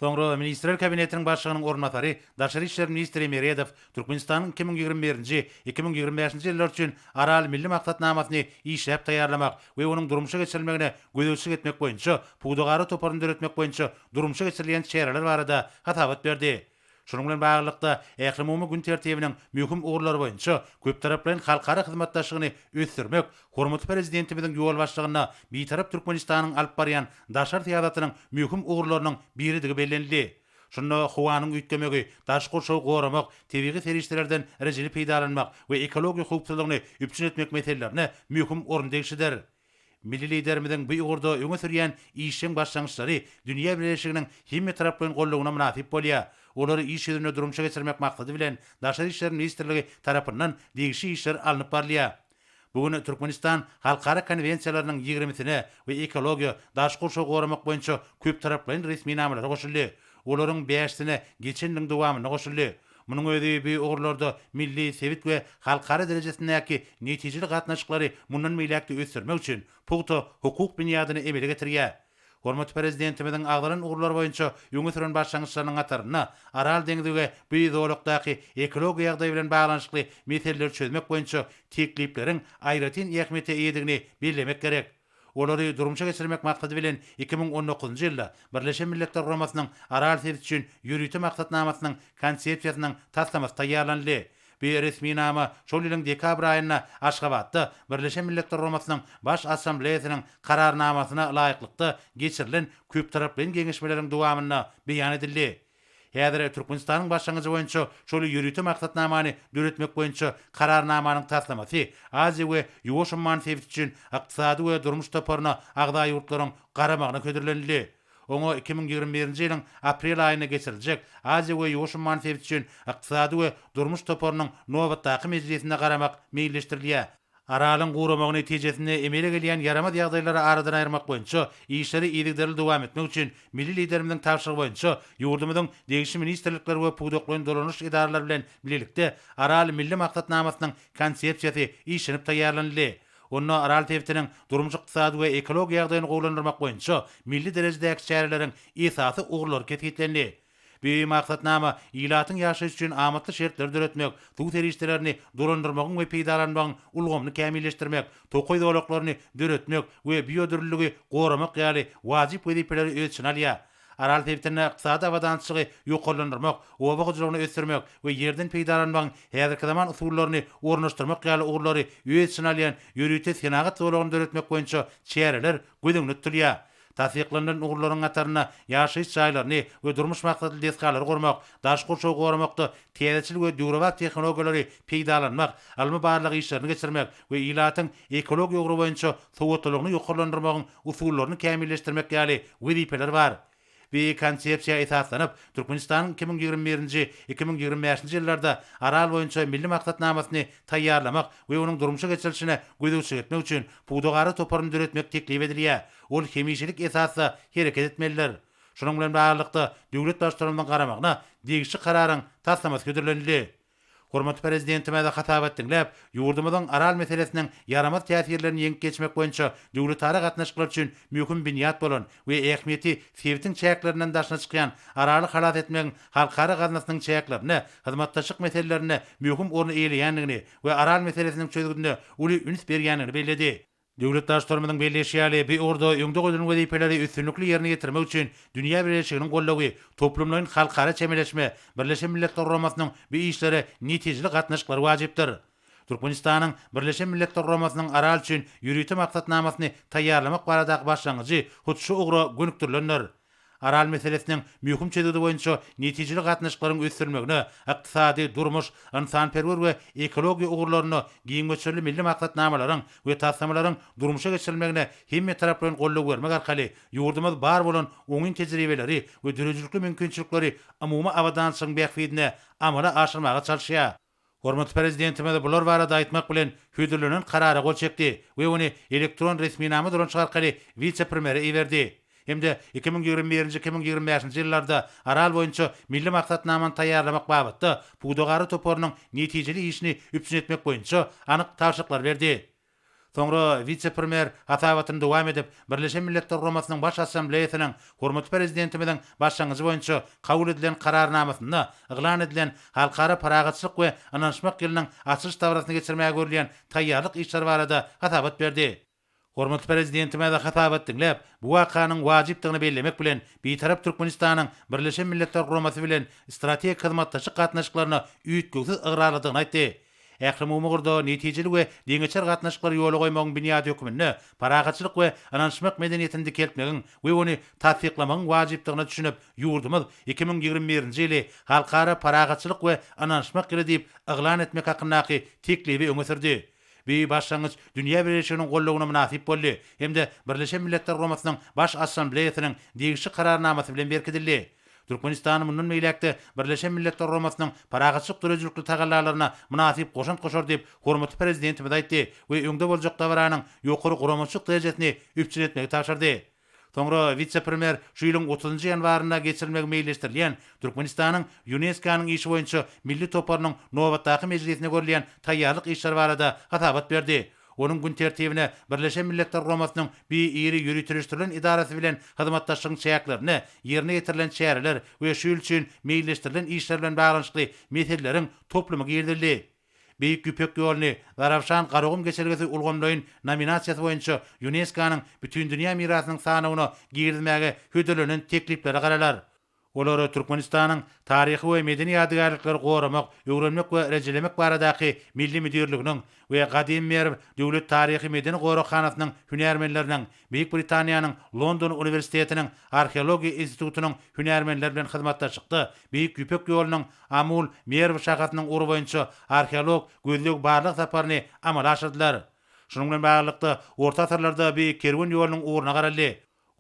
Soňra Ministrler Kabinetiniň Başlygynyň orunbasary, daşary işler ministri Meredow Türkmenistanyň 2021-nji, 2025-nji ýyllar üçin Aral milli maksatnamasyny işläp taýýarlamak we onuň durmuşa geçirilmegine gözegçilik etmek boýunça pudagara toparyny döretmek boýunça durmuşa geçirilýän çäreler barada hasabat berdi. Şunuň bilen baglylykda, ählumumy gün tertibiniň möhüm ugurlary boýunça köptaraplaýyn halkara hyzmatdaşlygyny ösdürmek hormatly Prezidentimiziň ýolbaşçylygynda Bitarap Türkmenistanyň alyp barýan daşary syýasatynyň möhüm ugurlarynyň biridigi bellenildi. Şunda howanyň üýtgemegi, daşky gurşawy goramak, tebigy serişdelerden rejeli peýdalanmak we ekologiýa howpsuzlygyny üpjün etmek meselelerine möhüm orun degişlidir. Milli Liderimiziň bu ugurda öňe sürýän işjeň başlangyçlary dünýä bileleşiginiň hemmetaraplaýyn goldawyna mynasyp bolýar. Olary iş ýüzünde durmuşa geçirmek maksady bilen, Daşary işler ministrligi tarapyndan degişli işler alnyp barylýar. Bu gün Türkmenistan halkara konwensiýalarynyň ýigrimisine we ekologiýa, daşky gurşawy goramak boýunça köptaraplaýyn resminamalara goşuldy. Olaryň bäşisine geçen ýylyň dowamynda goşuldy. Munuň özi bu ugurlarda milli, sebit we halkara derejesindäki netijeli gatnaşyklary mundan beýläk-de ösdürmek üçin pugta hukuk binýadyny emele getirýär. Hormatly Prezidentimiziň agzalan ugurlar boýunça öňe süren başlangyçlarynyň hatarynda Aral deňzi we bu zolakdaky ekologiýa ýagdaýy bilen baglanyşykly meseleleri çözmek boýunça teklipleriň aýratyn ähmiýete eýedigini bellemek gerek. Olary durmuşa geçirmek maksady bilen 2019-njy ýylda Birleşen Milletler Guramasynyň Aral sebiti üçin ýörite maksatnamasynyň Konsepsiýasynyň taslamasy taýýarlanyldy. Bu resminama şol ýylyň dekabr aýynda Aşgabatda Birleşen Milletler Guramasynyň Baş Assambleýasynyň Kararnamasyna laýyklykda geçirilen köptaraplaýyn geňeşmeleriň dowamynda beýan edildi. Häzir Türkmenistanyň başlangyjy boýunça şol ýörite maksatnamany döretmek boýunça Kararnamanyň taslamasy Aziýa we Ýuwaş umman sebiti üçin ykdysady we durmuş toparyna agza ýurtlaryň garamagyna hödürlenildi. Oňa 2021-nji ýylyň aprel aýynda geçiriljek Aziýa we Ýuwaş umman sebiti üçin ykdysady we durmuş toparynyň nobatdaky mejlisinde garamak meýilleşdirilýär. Aralyň guramagy netijesinde emele gelýän ýaramaz ýagdaýlary aradan aýyrmak boýunça işleri yzygiderli dowam etmek üçin milli Liderimiziň tabşyrygy boýunça ýurdumyzyň degişli ministrlikleri we pudaklaýyn dolanyş edaralary bilen bilelikde Aral milli maksatnamasynyň Konsepsiýasy işlenip taýýarlanyldy. Onda Aral sebitiniň durmuş-ykdysady we ekologiýa ýagdaýyny gowulandyrmak boýunça milli derejedäki çäreleriň esasy ugurlary kesgitlendi. Bu maksatnama ilatyň ýaşaýşy üçin amatly şertleri döretmek, suw serişdelerini dolandyrmagyň we peýdalanmagyň ulgamyny kämilleşdirmek, tokaý zolaklaryny döretmek we biodürlüligi goramak ýaly wajyp wezipeleri öz içine alýar. Aral sebitinde ykdysady abadançylygy ýokarlandyrmak, oba hojalygyny ösdürmek we ýerden peýdalanmagyň häzirki zaman usullaryny ornaşdyrmak ýaly ugurlary öz içine alýan ýörite senagat zolagyny döretmek boýunça çäreler göz öňünde tutulýar. Tassyklanylan ugurlaryň hatarynda ýaşaýyş jaýlaryny we durmuş maksatly desgalary gurmak, daşky gurşawy goramakda täzeçil we döwrebap tehnologiýalary peýdalanmak, ylmy-barlag işlerini geçirmek we ilatyň ekologiýa ugry boýunça sowatlylygyny ýokarlandyrmagyň usullaryny kämilleşdirmek ýaly wezipeler bar. Bu Konsepsiýa esaslanyp, Türkmenistanyň 2021-nji, 2025-nji ýyllarda Aral boýunça Milli maksatnamasyny taýýarlamak we onuň durmuşa geçirilişine gözegçilik etmek üçin pudagara toparyny döretmek teklip edilýär. Ol hemişelik esasda hereket etmelidir. Şunuň bilen baglylykda, döwlet Baştutanymyzyň garamagyna degişli Kararyň taslamasy hödürlenildi. Hormatly Prezidentimiz hasabat diňläp, ýurdumyzyň Aral meselesiniň ýaramaz täsirlerini ýeňip geçmek boýunça döwletara gatnaşyklar üçin möhüm binýat bolan we ähmiýeti sebitiň çäklerinden daşyna çykýan Araly halas etmegiň halkara gaznasynyň çäklerinde hyzmatdaşlyk meselelerinde möhüm orny eýeleýändigini we Aral meselesiniň çözgüdine uly üns berýändigini belledi. Döwlet Baştutanymyzyň belleýşi ýaly, bu ugurda öňde goýlan wezipeleri üstünlikli ýerine ýetirmek üçin dünýä bileleşiginiň goldawy, toplumlaýyn halkara çemeleşme, Birleşen Milletler Guramasynyň bu işlere netijeli gatnaşyklary wajypdyr. Türkmenistanyň Birleşen Milletler Guramasynyň Aral üçin ýörite maksatnamasyny taýýarlamak baradaky başlangyjy hut şu ugra gönükdirilendir. Aral meselesiniň möhüm çözgüdi boýunça netijeli gatnaşyklaryň ösdürilmegine, ykdysady, durmuş, ynsanperwer we ekologiýa ugurlarynda giň möçberli milli maksatnamalaryň we taslamalaryň durmuşa geçirilmegine hemmetaraplaýyn goldaw bermek arkaly ýurdumyz bar bolan oňyn tejribeleri we döredijilikli mümkinçilikleri umumy abadançylygyň bähbidine amala aşyrmaga çalyşýar. Hormatly Prezidentimiz bular barada aýtmak bilen, hödürlenen Karara gol çekdi we ony elektron resminama dolanyşyk arkaly wise-premýere iberdi. Hem-de 2021-nji, 2025-nji ýyllarda Aral boýunça Milli maksatnamany taýýarlamak babatda pudagara toparynyň netijeli işini üpjün etmek boýunça anyk tabşyryklary berdi. Soňra wise-premýer hasabatyny dowam edip, Birleşen Milletler Guramasynyň Baş Assambleýasynyň hormatly Prezidentimiziň başlangyjy boýunça kabul edilen Kararnamasynda yglan edilen Halkara parahatçylyk we ynanyşmak ýylynyň açylyş dabarasyny geçirmäge görülýän taýýarlyk işleri barada hasabat berdi. Hormatly Prezidentimiz hasabat diňläp, bu wakanyň wajypdygyny bellemek bilen, Bitarap Türkmenistanyň Birleşen Milletler Guramasy bilen strategik hyzmatdaşlyk gatnaşyklaryna üýtgewsiz ygrarlydygyny aýtdy. Ählumumy ugurda netijeli we deňeçer gatnaşyklary ýola goýmagyň binýady hökmünde parahatçylyk we ynanyşmak medeniýetini dikeltmegiň we ony tassyklamagyň wajypdygyna düşünip, ýurdumyz 2021-nji ýyly Halkara parahatçylyk we ynanyşmak ýyly diýip yglan etmek hakyndaky teklibi öňe sürdi. Bu başlangyç dünýä bileleşiginiň goldawyna mynasyp boldy hem-de Birleşen Milletler Guramasynyň Baş Assambleýasynyň degişli Kararnamasy bilen berkidildi. Türkmenistan mundan beýläk-de Birleşen Milletler Guramasynyň parahatçylyk döredijilikli tagallalaryna mynasyp goşant goşar diýip, hormatly Prezidentimiz aýtdy we öňde boljak dabaranyň ýokary guramaçylyk derejesini üpjün etmegi tabşyrdy. Soňra wise-premýer şu ýylyň otuzynjy ýanwarynda geçirilmegi meýilleşdirilýän Türkmenistanyň ÝUNESKO-nyň işi boýunça milli toparynyň nobatdaky mejlisine görülýän taýýarlyk işleri barada hasabat berdi. Onuň gün tertibine Birleşen Milletler Guramasynyň bi iri ýöriteleşdirilen edarasy bilen hyzmatdaşlygyň çäklerinde ýerine ýetirilen çäreler we şu ýyl üçin meýilleşdirilen işler bilen baglanyşykly meseleleriň toplumy girizildi. Beýik Ýüpek ýoluny Zarafşan Garagum geçelgesi ulgamlaýyn nominasiýasy boýunça ÝUNESKO-nyň Bütindünýä mirasynyň sanawyna girizmäge hödürlenen tekliplere garalar. Olar Türkmenistanyň Taryhy we medeni ýadygärlikleri goramak, öwrenmek we rejelemek baradaky milli müdirliginiň we Gadymy Merw döwlet taryhy-medeni goraghanasynyň hünärmenleriniň, Beýik Britaniýanyň London uniwersitetiniň Arheologiýa institutynyň hünärmenleri bilen hyzmatdaşlykda Beýik Ýüpek ýolunyň Amul, Merw şahasynyň ugry boýunça arheolog gözleg-barlag saparyny amala aşyrdylar. Şunuň bilen baglylykda, orta asyrlarda bu kerwen ýolunyň ugruna garaldy.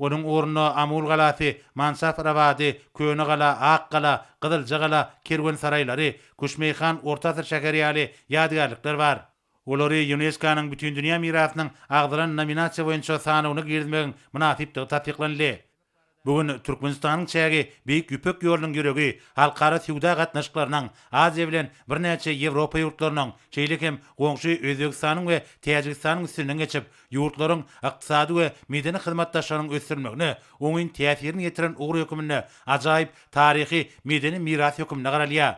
Onuň ugrunda Amul galasy, Mansaf rabady, Köne gala, Ak gala, Gyzylja gala kerwensaraýlary, Küşmeýhan orta asyr şäheri ýaly ýadygärlikler bar. Olary ÝUNESKO-nyň Bütindünýä mirasynyň agzalan nominasiýa boýunça sanawyna girizmegiň mynasypdygy tassyklanyldy. Bu gün Türkmenistanyň çägi Beýik Ýüpek ýolunyň ýüregi, halkara söwda gatnaşyklarynyň, Aziýa bilen birnäçe Ýewropa ýurtlarynyň, şeýle hem goňşy Özbegistanyň we Täjigistanyň üstünden geçip, ýurtlaryň ykdysady we medeni hyzmatdaşlygynyň ösdürilmegine oňyn täsirini ýetiren ugur hökmünde ajaýyp taryhy-medeni miras hökmünde garalýar.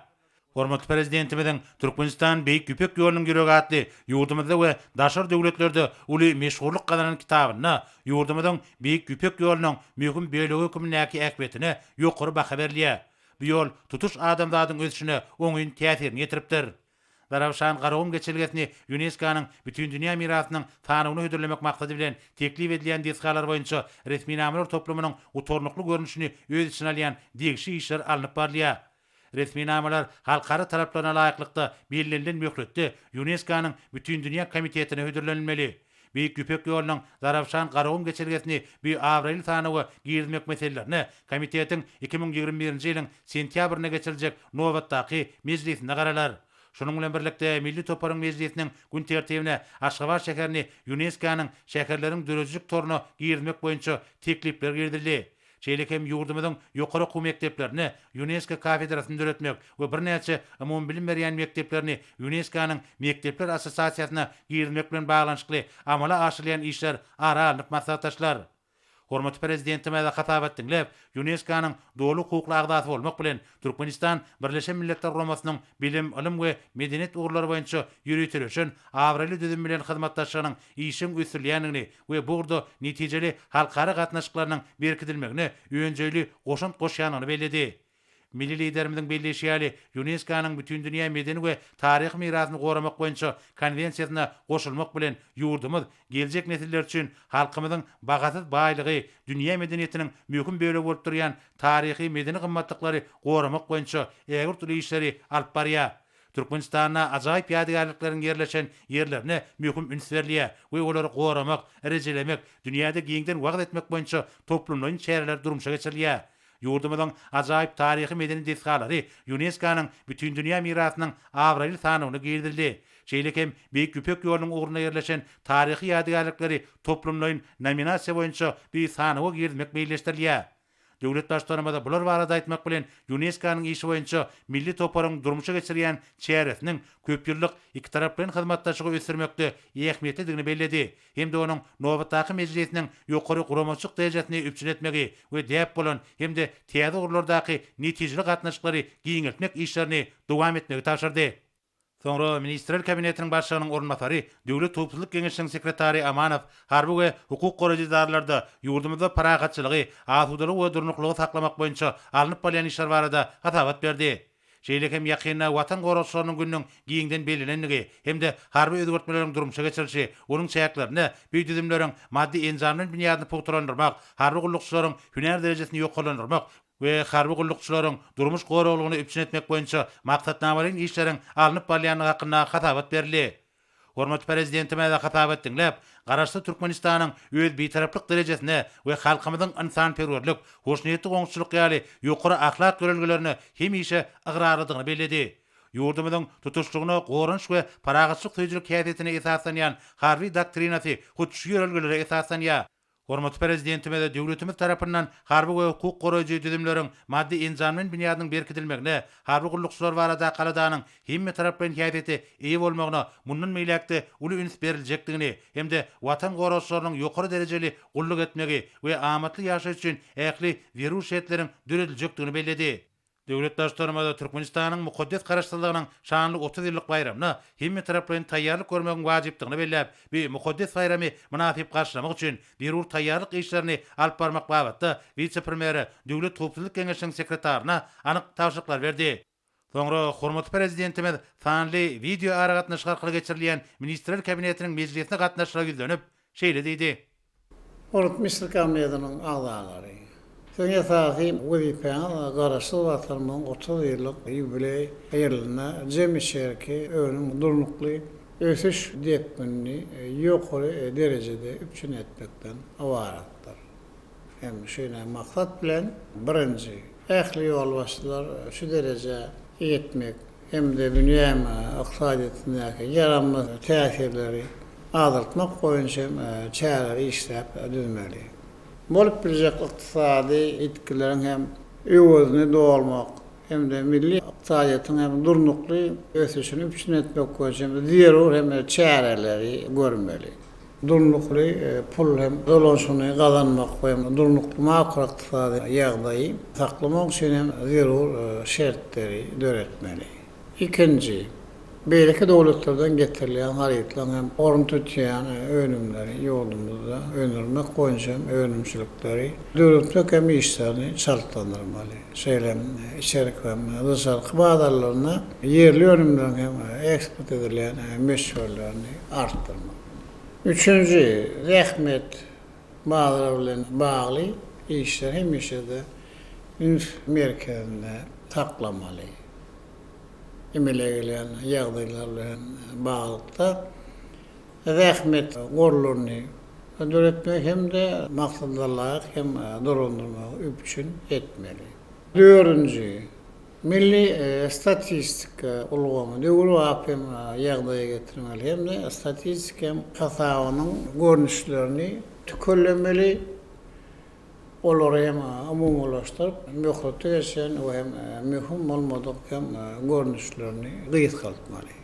Hormatly Prezidentimiziň Türkmenistan Beýik Ýüpek ýolunyň ýüregi atly ýurdumyzda we daşary döwletlerde uly meşhurlyk gazanan kitabynda ýurdumyzyň Beýik Ýüpek ýolunyň möhüm bölegi hökmündäki ähmiýetine ýokary baha berilýär. Bu ýol tutuş adamzadyň ösüşine oňyn täsirini ýetiripdir. Zarafşan Garagum geçelgesini ÝUNESKO-nyň Bütindünýä mirasynyň sanawyna hödürlemek maksady bilen teklip edilýän desgalar boýunça resminamalar toplumynyň gutarnykly görnüşini öz içine alýan degişli işler alnyp barylýar. Resminamalar halkara talaplaryna laýyklykda bellenilen möhletde ÝUNESKO-nyň Bütindünýä komitetine hödürlenilmeli. Beýik Ýüpek ýolunyň Zarafşan Garagum geçelgesini bu abraýly sanawa girizmek meselelerine komitetiň 2021-nji ýylyň sentýabrynda geçiriljek nobatdaky mejlisinde garalar. Şunuň bilen birlikde, milli toparyň mejlisiniň gün tertibine Aşgabat şäherini ÝUNESKO-nyň şäherleriň döredijilik toruna girizmek boýunça teklipler girizildi. Şeýle hem ýurdumyzyň ýokary okuw mekdeplerinde Ýunesko kafedrasyny döretmek we birnäçe umumybilim berýän mekdeplerini Ýunesko-nyň Mekdepler assosiasiýasyna girizmek bilen baglanyşykly amala aşyrylýan işler ara alnyp maslahatlaşylar. Hormatly Prezidentimiz hasabat diňläp, Ýunesko-nyň doly hukukly agzasy bolmak bilen, Türkmenistan Birleşen Milletler Guramasynyň bilim, ylym we medeniýet ugurlary boýunça ýöriteleşen abraýly düzüm bilen hyzmatdaşlygynyň işjeň ösdürilýändigini we bu ugurda netijeli halkara gatnaşyklarynyň berkidilmegine önjeýli goşant goşýandygyny belledi. Milli Liderimiziň belleýşi ýaly, Ýunesko-nyň Bütindünýä medeni we taryhy mirasyny goramak boýunça Konwensiýasyna goşulmak bilen, ýurdumyz geljek nesiller üçin halkymyzyň bahasyz baýlygy, dünýä medeniýetiniň möhüm bölegi bolup durýan taryhy-medeni gymmatlyklary goramak boýunça ägirt uly işleri alyp barýar. Türkmenistanda ajaýyp ýadygärlikleriň ýerleşen ýerlerine möhüm üns berilýär we olary goramak, rejelemek, dünýäde giňden wagyz etmek boýunça toplumlaýyn çäreler durmuşa geçirilýär. Ýurdumyzyň ajaýyp taryhy-medeni desgalary ÝUNESKO-nyň Bütindünýä mirasynyň abraýly sanawyna girizildi. Şeýle hem Beýik Ýüpek ýolunyň ugrunda ýerleşen taryhy ýadygärlikleri toplumlaýyn nominasiýa boýunça bu sanawa girizmek meýilleşdirilýär. Döwlet Baştutanymyz bular barada aýtmak bilen, Ýunesko-nyň işi boýunça Milli toparyň durmuşa geçirýän çäresiniň köpýyllyk ikitaraplaýyn hyzmatdaşlygy ösdürmekde ähmiýetlidigini belledi hem-de onuň nobatdaky mejlisiniň ýokary guramaçylyk derejesini üpjün etmegi we däp bolan hem-de täze ugurlardaky netijeli gatnaşyklary giňeltmek işlerini dowam etmegi tabşyrdy. Soňra Ministrler Kabinetiniň Başlygynyň orunbasary, Döwlet howpsuzlyk geňeşiniň sekretary Amanow harby we hukuk goraýjy edaralarda ýurdumyzda parahatçylygy, asudalygy we durnuklylygy saklamak boýunça alnyp barylýan işler barada hasabat berdi. Şeýle hem ýakynda Watan goragçylarynyň gününiň giňden bellenendigi hem-de harby özgertmeleriň durmuşa geçirilişi, onuň çäklerinde bu düzümleriň maddy-enjamlaýyn binýadyny pugtalandyrmak, harby gullukçylaryň hünär derejesini ýokarlandyrmak we harby gullukçylaryň durmuş goraglygyny üpjün etmek boýunça maksatnamalaýyn işleriň alnyp barylýandygy hakynda hasabat berildi. Hormatly Prezidentimiz hasabat diňläp, Garaşsyz Türkmenistanyň öz Bitaraplyk derejesine we halkymyzyň ynsanperwerlik, hoşniýetli goňşuçylyk ýaly ýokary ahlak ýörelgelerine hemişe ygrarlydygyny belledi. Ýurdumyzyň tutuşlygyna goranyş we parahatçylyk söýüjilik häsiýetine esaslanýan Harby doktrinasy hut şu ýörelgelere esaslanýar. Hormatly Prezidentimiz döwletimiz tarapyndan harby we hukuk goraýjy düzümleriň maddy-enjamlaýyn binýadynyň berkidilmegine, harby gullukçylar baradaky aladanyň hemmetaraplaýyn häsiýete eýe bolmagyna mundan beýläk-de uly üns beriljekdigini hem-de Watan goragçylarynyň ýokary derejeli gulluk etmegi we amatly ýaşaýyş üçin ähli zerur şertleriň dörediljekdigini belledi. Döwlet Baştutanymyz Türkmenistanyň mukaddes Garaşsyzlygynyň şanly 30 ýyllyk baýramyna hemmetaraplaýyn taýýarlyk görmegiň wajypdygyny belläp, bu mukaddes baýramy mynasyp garşylamak üçin zerur taýýarlyk işlerini alyp barmak babatda wise-premýere, Döwlet howpsuzlyk geňeşiniň sekretaryna anyk tabşyryklar berdi. Soňra hormatly Prezidentimiz sanly wideoaragatnaşyk arkaly geçirilýän Ministrler Kabinetiniň mejlisine gatnaşyjylara ýüzlenip, şeýle diýdi. Hormatly Ministrler Kabinetiniň agzalary! Siziň esasy wezipäňiz Garaşsyz Watanymyzyň 30 ýyllyk ýubileý ýylynda jemi içerki önüm durnukly ösüş depginini ýokary derejede üpjün etmekden ybaratdyr. Hem şeýle maksat bilen, birinji, ähli ýolbaşçylar şu derejä ýetmek hem-de dünýä ykdysadyýetindäki ýaramaz täsirleri azaltmak boýunça hem çäreleri işläp düzmeli. Bolup biljek ykdysady ýitgileriň hem öwezini dolmak hem-de milli ykdysadyýetiň hem durnukly ösüşini üpjün etmek boýunça hem zerur hem çäreleri görmeli. Durnukly pul hem dolanyşygyny gazanmak we durnukly makroykdysady ýagdaýy saklamak üçin hem zerur şertleri döretmeli. Ikinji, beýleki döwletlerden getirilýän harytlaryň hem orun tutýan önümleri ýurdumyzda öndürmek boýunça hem önümçilikleri döretmek hem işlerini çaltlandyrmaly. Şeýle hem içerki hem daşarky bazarlarynda ýerli önümleriň hem eksport edilýän möçberlerini artdyrmak. Üçünji, zähmet bazary bilen bagly işleri hemişe-de üns merkezinde saklamaly. Emele gelýän ýagdaýlar bilen baglylykda zähmet gorlaryny döretmegi hem-de maksadalaýyk hem dolandyrmagy üpjün etmeli. Dördünji, Milli statistika ulgamy döwrebap hem ýagdaýa getirmeli hem-de statistika hasabynyň görnüşlerini tükellemeli, olary hem umumylaşdyryp, möhleti geçen we hem möhüm bolmadyk hem görnüşlerini gysgaltmaly.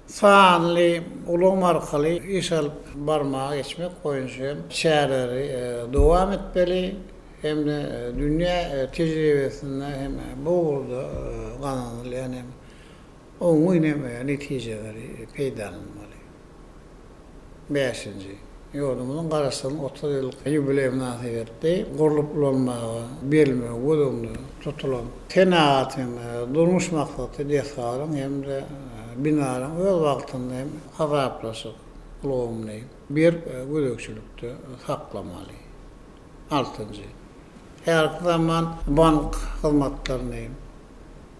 Sanly ulgam arkaly iş alyp barmaga geçmek boýunça hem çäreleri dowam etmeli. Hem-de dünýä tejribesinde hem bu ugurda gazanylýan hem oňyn hem netijeleri peýdalanmaly. Bäşinji. Ýurdumyzyň Garaşsyzlygynyň 30 ýyllyk ýubileýi mynasybetli gurlup ulanmaga berilmegi göz öňünde tutulan senagat hem durmuş maksatly desgalaryň hem-de binalaryň öz wagtynda hem hasaplaşyk ulgamyny berk gözegçilikde saklamaly. Altynjy. Häzirki zaman bank hyzmatlaryny,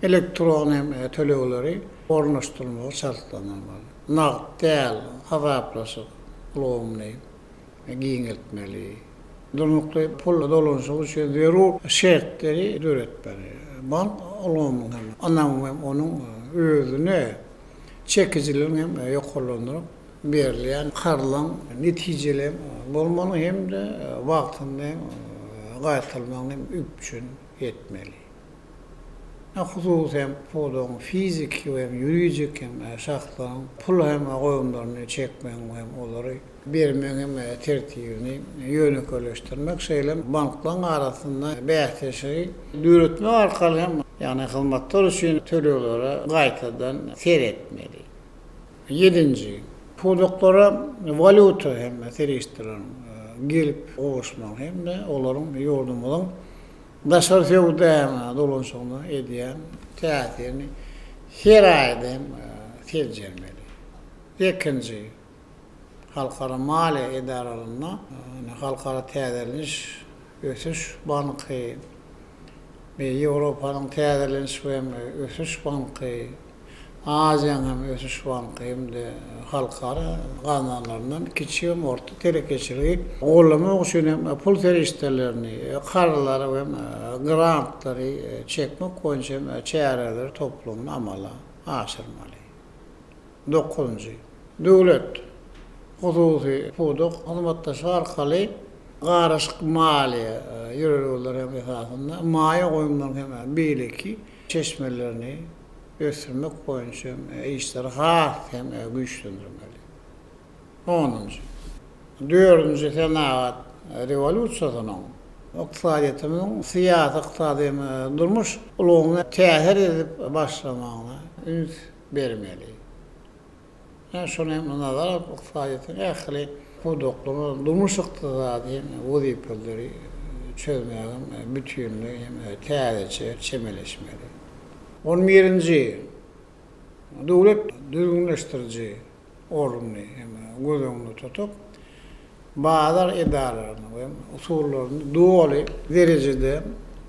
elektron hem tölegleri ornaşdyrmagy çaltlandyrmaly. Nagt däl hasaplaşyk ulgamyny giňeltmeli. Durnukly pul dolanyşygy üçin zerur şertleri döretmeli. Bank ulgamynyň hem ynamy hem onuň özüne çekijiligini hem ýokarlandyryp, Berilýän karzlaryň netijeli bolmagyny hem-de wagtynda gaýtarylmagyny hem üpjün etmeli. Hususy hem pudagyň fiziki we hem ýuridik hem şahslaryň pul hem goýumlaryny çekmegiň we hem olary bermegiň hem tertibini ýönekeýleşdirmek, şeýle hem banklaryň arasynda bäsleşigi döretmek arkaly hem, ýagny hyzmatlar üçin töleglere gaýtadan seretmeli. Ýedinji, pudaklara walýuta hem serişdeleriň gelip gowuşmagy hem-de olaryň ýurdumyzyň daşary söwda dolanyşygyna edýän täsirini her aýda hem seljermeli. Sekizinji, halkara maliýe edaralarynda, Halkara täzeleniş, ösüş banky, Ýewropanyň täzeleniş we ösüş banky, Aziýanyň hem ösüş banky hem-de halkara gaznalaryndan kiçi hem orta telekeçiligi goldamak üçin hem pul serişdelerini, karzlary we grantlary çekmek boýunça hem çäreler toplumyny amala aşyrmaly. Dokuzynjy. Döwlet, hususy pudak hyzmatdaşlygy arkaly garyşyk maliýe ýörelgeleri hem esasynda maýa goýumlaryň hem beýleki çeşmelerini ösdürmek boýunça işleri has hem güýçlendirmeli. Onunjy. Dördünji senagat rewolýusiýasynyň. Ykdysadyýetimiziň syýasy, ykdysady hem durmuş ulgamyna täsir edip başlamagyna üns bermeli. Ýa şony hem nazara alyp ykdysadyýetiň ähli pudaklaryna durmuş-ykdysady hem wezipeleri çözmäge hem bütinleý hem täzeçe çemeleşmeli. On birinji, döwlet düzgünleşdiriji ornuny hem göz öňünde tutup, bazar edaralaryny we usullaryny doly derejede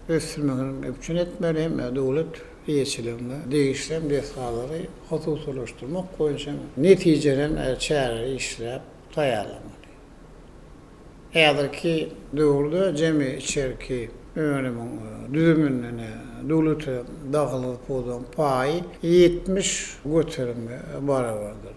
ösdürmegi hem üpjün etmeli hem döwlet eýeçiligine degişli hem desgalary hususylaşdyrmak boýunça hem netijeli hem çäreleri işläp taýýarlamaly. Häzirki döwürde jemi içerki önümiň düzüminde döwlete dahylsyz pudagyň paýy 70 göterime barabardyr.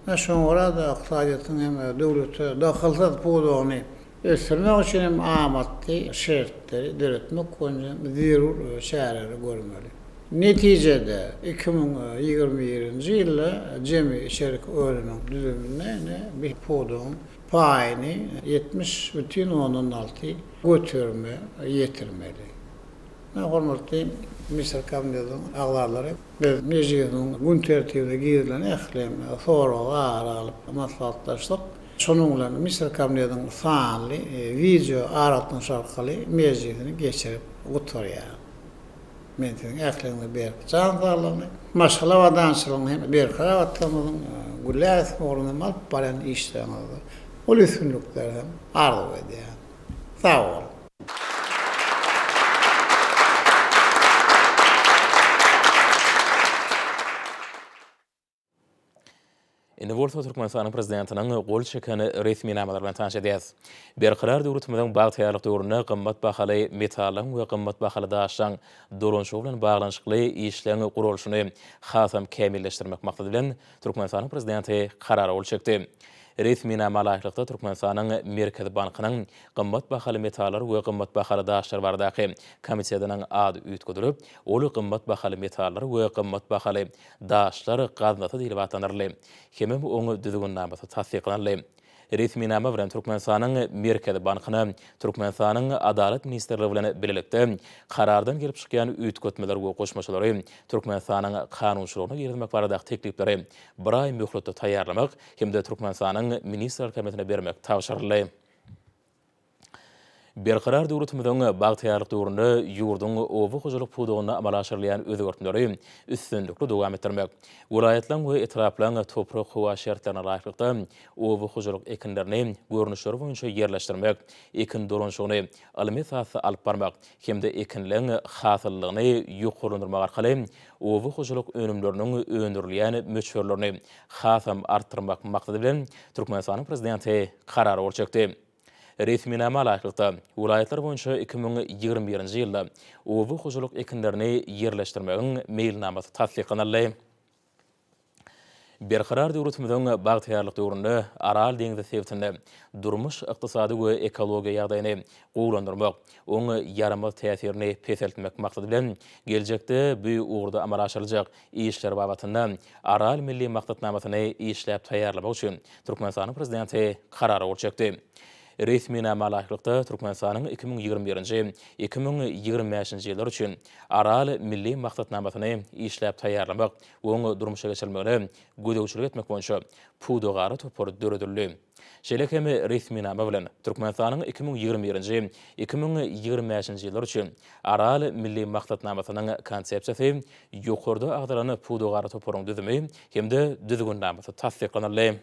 Ine, şoňa görä-de, ykdysadyýetiň hem döwlete dahylsyz pudagyny ösdürmek üçin hem amatly şertleri döretmek boýunça zerur çäreleri görmeli. Netijede, 2021-nji ýylda jemi içerki önümiň düzüminde ine bu pudagyň paýyny 70,6 göterime ýetirmeli. Hormatly Ministrler Kabinetiniň agzalary, biz Mejlisiň gün tertibine girizilen ähli soragy ara alyp maslahatlaşdyk. Şonuň bilen Ministrler Kabinetiniň sanly wideo aragatnaşyk arkaly mejlisini geçirip gutarýarys. Men siziň ähliňize berk jan saglygyny, maşgala abadançylygyny hem berkarar Watanymyzyň gülläp ösmegi ugrunda hem alyp barýan işleriňizde uly üstünlikleri hem arzuw edýärin. Sag boluň! Indi bolsa Türkmenistanyň Prezidentiniň gol çeken resminamalary bilen tanyş edýäris. Berkarar döwletimiziň bagtyýarlyk döwründe gymmat bahaly metallaryň we gymmat bahaly daşlaryň dolanyşygy bilen baglanyşykly işleň guralyşyny hasam kämilleşdirmek maksady bilen, Türkmenistanyň Prezidenti Karara gol çekdi. Resminama laýyklykda, Türkmenistanyň Merkezi bankynyň Gymmat bahaly metallar we gymmat bahaly daşlar baradaky komitetiniň ady üýtgedilip, ol Gymmat bahaly metallar we gymmat bahaly daşlar gaznasy diýlip atlandyryldy. Hemem oň düzgünnamasy tassyklanyldy. Resminama bilen Türkmenistanyň Merkezi bankyna Türkmenistanyň Adalat ministrligi bilen bilelikde Karardan gelip çykýan üýtgetmeler we goşmaçalary Türkmenistanyň kanunçylygyna girizmek baradaky teklipleri bir aý möhletde taýýarlamak hem-de Türkmenistanyň Ministrler Kabinetine bermek tabşyryldy. Berkarar döwletimiziň bagtyýarlyk döwründe ýurduň oba hojalyk pudagynda amala aşyrylýan özgertmeleri üstünlikli dowam etdirmek, welaýatlaryň we etraplaryň toprak-howa şertlerine laýyklykda oba hojalyk ekinlerini görnüşleri boýunça ýerleşdirmek, ekin dolanyşygyny ylmy esasda alyp barmak hem-de ekinleň hasyllylygyny ýokarlandyrmak arkaly oba hojalyk önümleriniň öndürilýän möçberlerini hasam artdyrmak maksady bilen, Türkmenistanyň Prezidenti Karara gol çekdi. Resminama laýyklykda, welaýatlar boýunça 2021-nji ýylda oba hojalyk ekinlerini ýerleşdirmegiň meýilnamasy tassyklanyldy. Berkarar döwletimiziň bagtyýarlyk döwründe Aral deňzi sebitinde durmuş-ykdysady we ekologiýa ýagdaýyny gowulandyrmak, oň ýaramaz täsirini peseltmek maksady bilen, geljekde bu ugurda amala aşyryljak işler babatynda Aral milli maksatnamasyny işläp taýýarlamak üçin Türkmenistanyň Prezidenti Karara gol çekdi. Resminama laýyklykda, Türkmenistanyň 2021-nji, 2025-nji ýyllar üçin Aral milli maksatnamasyny işläp taýýarlamak we oň durmuşa geçirilmegine gözegçilik etmek boýunça pudagara topar döredildi. Şeýle hem resminama bilen, Türkmenistanyň 2021-nji, 2025-nji ýyllar üçin Aral milli maksatnamasynyň Konsepsiýasy, ýokarda agzalan pudagara toparyň düzümi hem-de düzgünnamasy tassyklanyldy.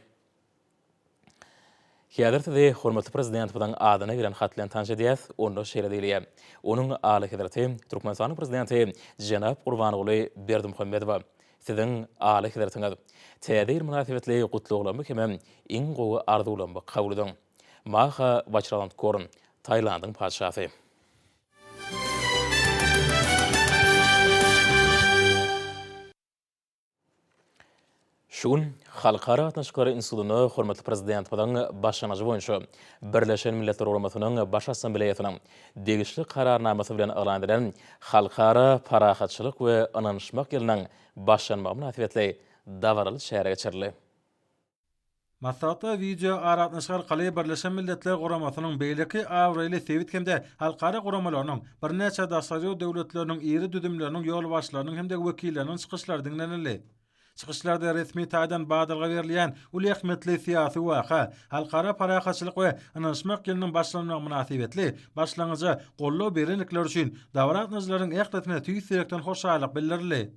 Häzir sizi hormatly Prezidentimiziň adyna gelen hat bilen tanyş edýäs, onda şeýle diýilýär, Onuň Alyhezreti Türkmenistanyň Prezidenti jenap Gurbanguly Berdimuhamedowa, Siziň Alyhezretiňiz, Täze ýyl mynasybetli gutlaglarymy hemem iň gowy arzuwlarymy kabul ediň. Maha Waçiralongkorn, Tailandyň Patyşasy. Şu gün Halkara gatnaşyklary institutynda hormatly Prezidentimiziň başlangyjy boýunça Birleşen Milletler Guramasynyň Baş Assambleýasynyň degişli Kararnamasy bilen yglan edilen Halkara parahatçylyk we ynanyşmak ýylynyň başlanmagy mynasybetli dabaraly çäre geçirildi. Maslahatda wideo aragatnaşyk arkaly Birleşen Milletler Guramasynyň beýleki abraýly sebit hem-de halkara guramalarynyň, birnäçe daşary ýurt döwletleriniň iri düzümleriniň ýolbaşçylarynyň hem-de wekilleriniň çykyşlary diňlenildi. Çykyşlarda resmi taýdan badalga berilýän uly ähmiýetli syýasy waka, Halkara parahatçylyk we ynanyşmak ýylynyň başlanmagy mynasybetli başlangyja goldaw berendikleri üçin dabara gatnaşyjylaryň ählisine tüýs ýürekden hoşallyk bildirildi.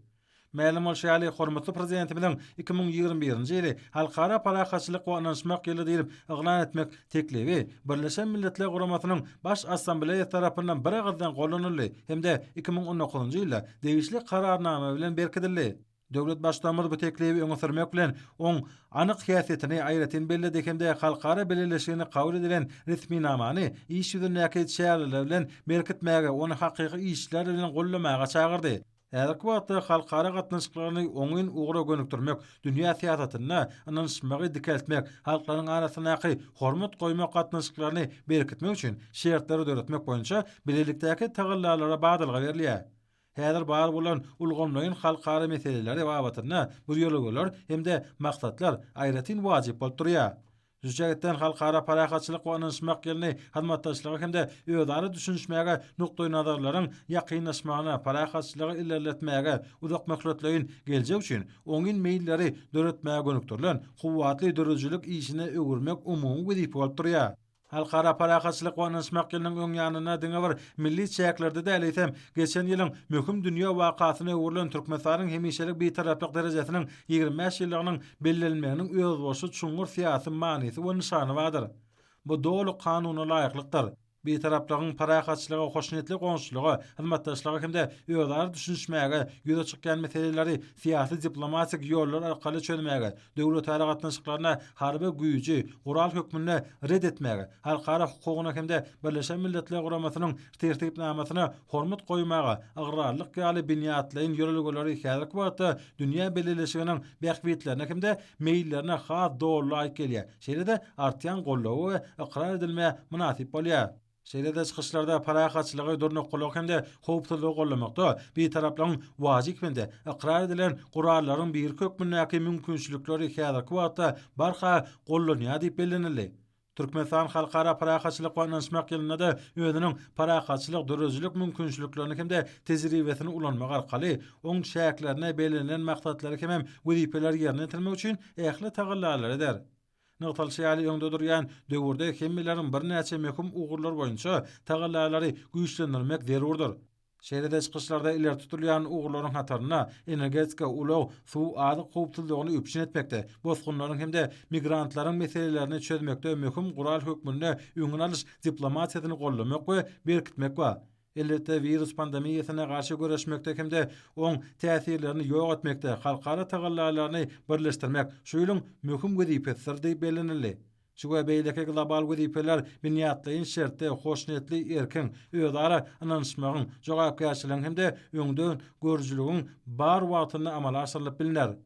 Mälim bolşy ýaly, hormatly Prezidentimiziň 2021-nji ýyly Halkara parahatçylyk we ynanyşmak ýyly diýlip yglan etmek teklibi Birleşen Milletler Guramasynyň Baş Assambleýasy tarapyndan biragyzdan goldanyldy hem-de 2019-njy ýylda degişli Kararnama bilen berkidildi. Döwlet Baştutanymyz bu teklibi öňe sürmek bilen, oň anyk häsiýetini aýratyn belledi hem-de halkara bileleşiginde kabul edilen resminamany iş ýüzündäki çäreler bilen berkitmäge, ony hakyky işler bilen goldamaga çagyrdy. Häzirki wagtda halkara gatnaşyklaryny oňyn ugra gönükdirmek, dünýä syýasatynda ynanyşmagy dikeltmek, halklaryň arasyndaky hormat goýmak gatnaşyklaryny berkitmek üçin şertleri döretmek boýunça bilelikdäki tagallalara badalga berilýär. Häzir bar bolan ulgamlaýyn halkara meseleleri babatynda bu ýörelgeler hem-de maksatlar aýratyn wajyp bolup durýar. Şu jähetden Halkara parahatçylyk we ynanyşmak ýylyny hyzmatdaşlyga hem-de özara düşünişmäge nukdaýnazarlaryň ýakynlaşmagyna, parahatçylygy ilerletmäge, uzakmöhletleýin geljek üçin oňyn meýilleri döretmäge gönükdirilen kuwwatly döredijilik işine öwürmek umumy wezipe bolup durýar. Halkara parahatçylyk we ynanyşmak ýylynyň öň ýanynda diňe bir milli çäklerde däl, eýsem, geçen ýylyň möhüm dünýä wakasyna öwrülen Türkmenistanyň hemişelik Bitaraplyk derejesiniň 25 ýyllygynyň bellenilmeginiň özboluşly çuňňur syýasy manysy we nyşany bardyr. Bu doly kanuna laýyklykdyr. Bitaraplygyň parahatçylyga, hoşniýetli goňşuçylyga, hyzmatdaşlyga hem-de özara düşünişmäge, ýüze çykýan meseleleri syýasy-diplomatik ýollar arkaly çözmäge, döwletara gatnaşyklaryna harby güýji gural hökmünde ret etmäge, halkara hukugyna hem-de Birleşen Milletler Guramasynyň Tertipnamasyna hormat goýmaga ygrarlylyk ýaly binýatlaýyn ýörelgeleri häzirki wagtda dünýä bileleşiginiň bähbitlerine hem-de meýillerine has doly laýyk gelýär, şeýle-de artýan goldawa we ykrar edilmä mynasyp bolýar. Şeýle-de çykyşlarda parahatçylygy, durnuklylygy hem-de howpsuzlygy goldamakda Bitaraplygyň wajyp hem-de ykrar edilen gurallaryň biri hökmündäki mümkinçilikleri häzirki wagtda barha gollanýar diýip bellenildi. Türkmenistan Halkara parahatçylyk we ynanyşmak ýylynda-da özüniň parahatçylyk döredijilik mümkinçiliklerini hem-de tejribesini ulanmak arkaly oň çäklerinde bellenilen maksatlary hemem wezipeleri ýerine ýetirmek üçin ähli tagallalary eder. Nygtalyşy ýaly, öňde durýan döwürde hemmeleriň birnäçe möhüm ugurlar boýunça tagallalary güýçlendirmek zerurdyr. Şeýle-de çykyşlarda ileri tutulýan ugurlaryň hatarynda energetika, ulag, suw, azyk howpsuzlygyny üpjün etmekde, bosgunlaryň hem-de migrantlaryň meselelerini çözmekde möhüm gural hökmünde öňüni alyş diplomatiýasyny goldamak we berkitmek bar. Elbetde, wirus pandemiýasyna garşy göreşmekde hem-de oň täsirlerini ýok etmekde halkara tagallalaryny birleşdirmek şu ýylyň möhüm wezipesidir diýip bellenildi. Şu we beýleki global wezipeler binýatlaýyn şertde hoşniýetli erkiň, özara ynanyşmagyň, jogapkärçiligiň hem-de öňdengörüjiligiň bar wagtynda amala aşyrylyp bilner.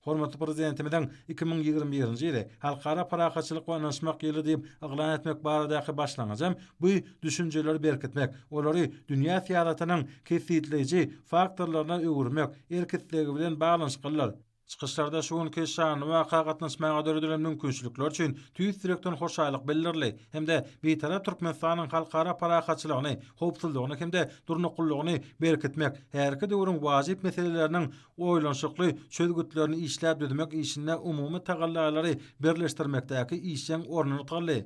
Hormatly Prezidentimiziň 2021-nji ýyly Halkara parahatçylyk we ynanyşmak ýyly diýip yglan etmek baradaky başlangyjam bu düşünjeleri berkitmek, olary dünýä syýasatynyň kesgitleýji faktorlaryna öwürmek erk-islegi bilen baglanyşyklydyr. Çykyşlarda şu günki şanly waka gatnaşmaga döredilen mümkinçilikler üçin tüýs ýürekden hoşallyk bildirildi hem-de Bitarap Türkmenistanyň halkara parahatçylygyny, howpsuzlygyny hem-de durnuklylygyny berkitmek, häzirki döwrüň wajyp meseleleriniň oýlanyşykly çözgütlerini işläp düzmek işinde umumy tagallalary birleşdirmekdäki işjeň orny nygtaldy.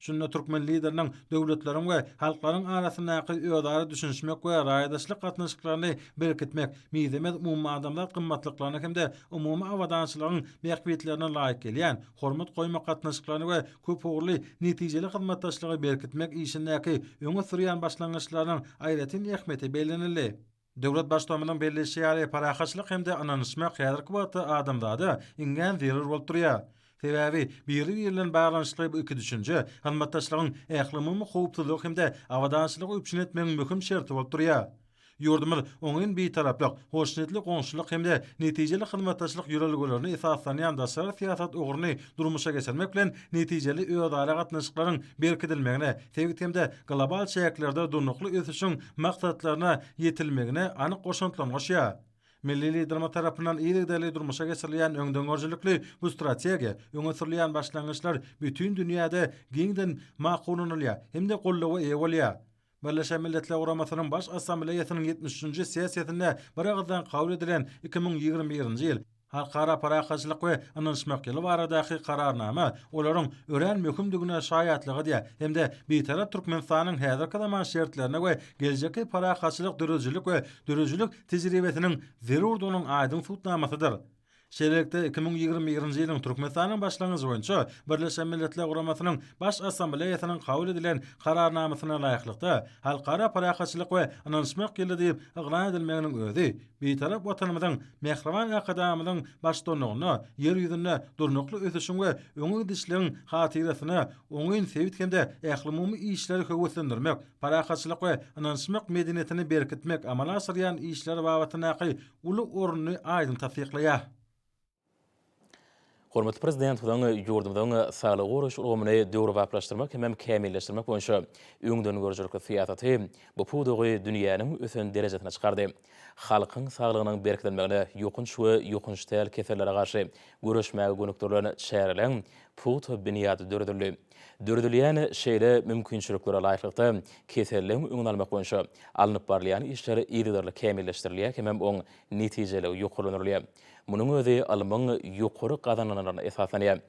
Şunda türkmen Lideriniň döwletleriň we halklaryň arasyndaky özara düşünişmek we raýdaşlyk gatnaşyklaryny berkitmek, mizemez umumadamzat gymmatlyklaryna hem-de umumy abadançylygyň bähbitlerine laýyk gelýän hormat goýmak gatnaşyklaryny we köpugurly netijeli hyzmatdaşlygy berkitmek işindäki öňe sürýän başlangyçlarynyň aýratyn ähmiýeti bellenildi. Döwlet Baştutanymyzyň belleýşi ýaly, parahatçylyk hem-de ynanyşmak häzirki wagtda adamzada iňňän zerur bolup durýar. Sebäbi biri-biri bilen baglanyşykly bu iki düşünje hyzmatdaşlygyň ählumumy howpsuzlygy hem-de abadançylygy üpjün etmegiň möhüm şerti bolup durýar. Ýurdumyz oňyn Bitaraplyk, hoşniýetli goňşulyk hem-de netijeli hyzmatdaşlyk ýörelgelerine esaslanýan daşary syýasat ugruny durmuşa geçirmek bilen netijeli özara gatnaşyklaryň berkidilmegine, sebit hem-de global çäklerde durnukly ösüşiň maksatlaryna ýetilmegine anyk goşantlaryny goşýar. Milli Liderimiz tarapyndan yzygiderli durmuşa geçirilýän öňdengörüjilikli bu strategiýa, öňe sürülýän başlangyçlar bütin dünýäde giňden makullanylýar hem-de goldawa eýe bolýar. Birleşen Milletler Guramasynyň Baş Assambleýasynyň 73-nji sessiýasynda biragyzdan kabul edilen 2021-nji ýyl, Halkara parahatçylyk we ynanyşmak ýyly baradaky Kararnama olaryň örän möhümdigine şaýatlyk edýär hem-de Bitarap Türkmenistanyň häzirki zaman şertlerine we geljekki parahatçylyk döredijilik we döredijilik tejribesiniň zerurdygynyň aýdyň subutnamasydyr. Şeýlelikde, 2021-nji ýylyň Türkmenistanyň başlangyjy boýunça Birleşen Milletler Guramasynyň Baş Assambleýasynyň kabul edilen Kararnamasyna laýyklykda, Halkara parahatçylyk we ynanyşmak ýyly diýip yglan edilmeginiň özi Bitarap Watanymyzyň, mähriban Arkadagymyzyň baştutanlygynda Ýer ýüzünde durnukly ösüşiň we öňe gidişligiň hatyrasyna oňyn sebit hem-de ählumumy işleri höweslendirmek, parahatçylyk we ynanyşmak medeniýetini berkitmek amala aşyrýan işleri babatyndaky uly ornuny aýdyň tassyklaýar. Hormatly Prezidentimiziň ýurdumyzyň saglygy goraýyş ulgamyny döwrebaplaşdyrmak hemem kämilleşdirmek boýunça öňdengörüjilikli syýasaty bu pudagy dünýäniň ösen derejesine çykardy. Halkyň saglygynyň berkidilmegine, ýokanç we ýokanç däl kesellere garşy göreşmäge gönükdirilen çäreleriň pugta binýady döredildi. Döredilýän şeýle mümkinçiliklere laýyklykda, keselleriň öňüni almak boýunça alnyp barylýan işler yzygiderli kämilleşdirilýär hemem oň netijeliligi ýokarlandyrylýar. Munuň özi ylmyň ýokary gazananlaryna esaslanýar.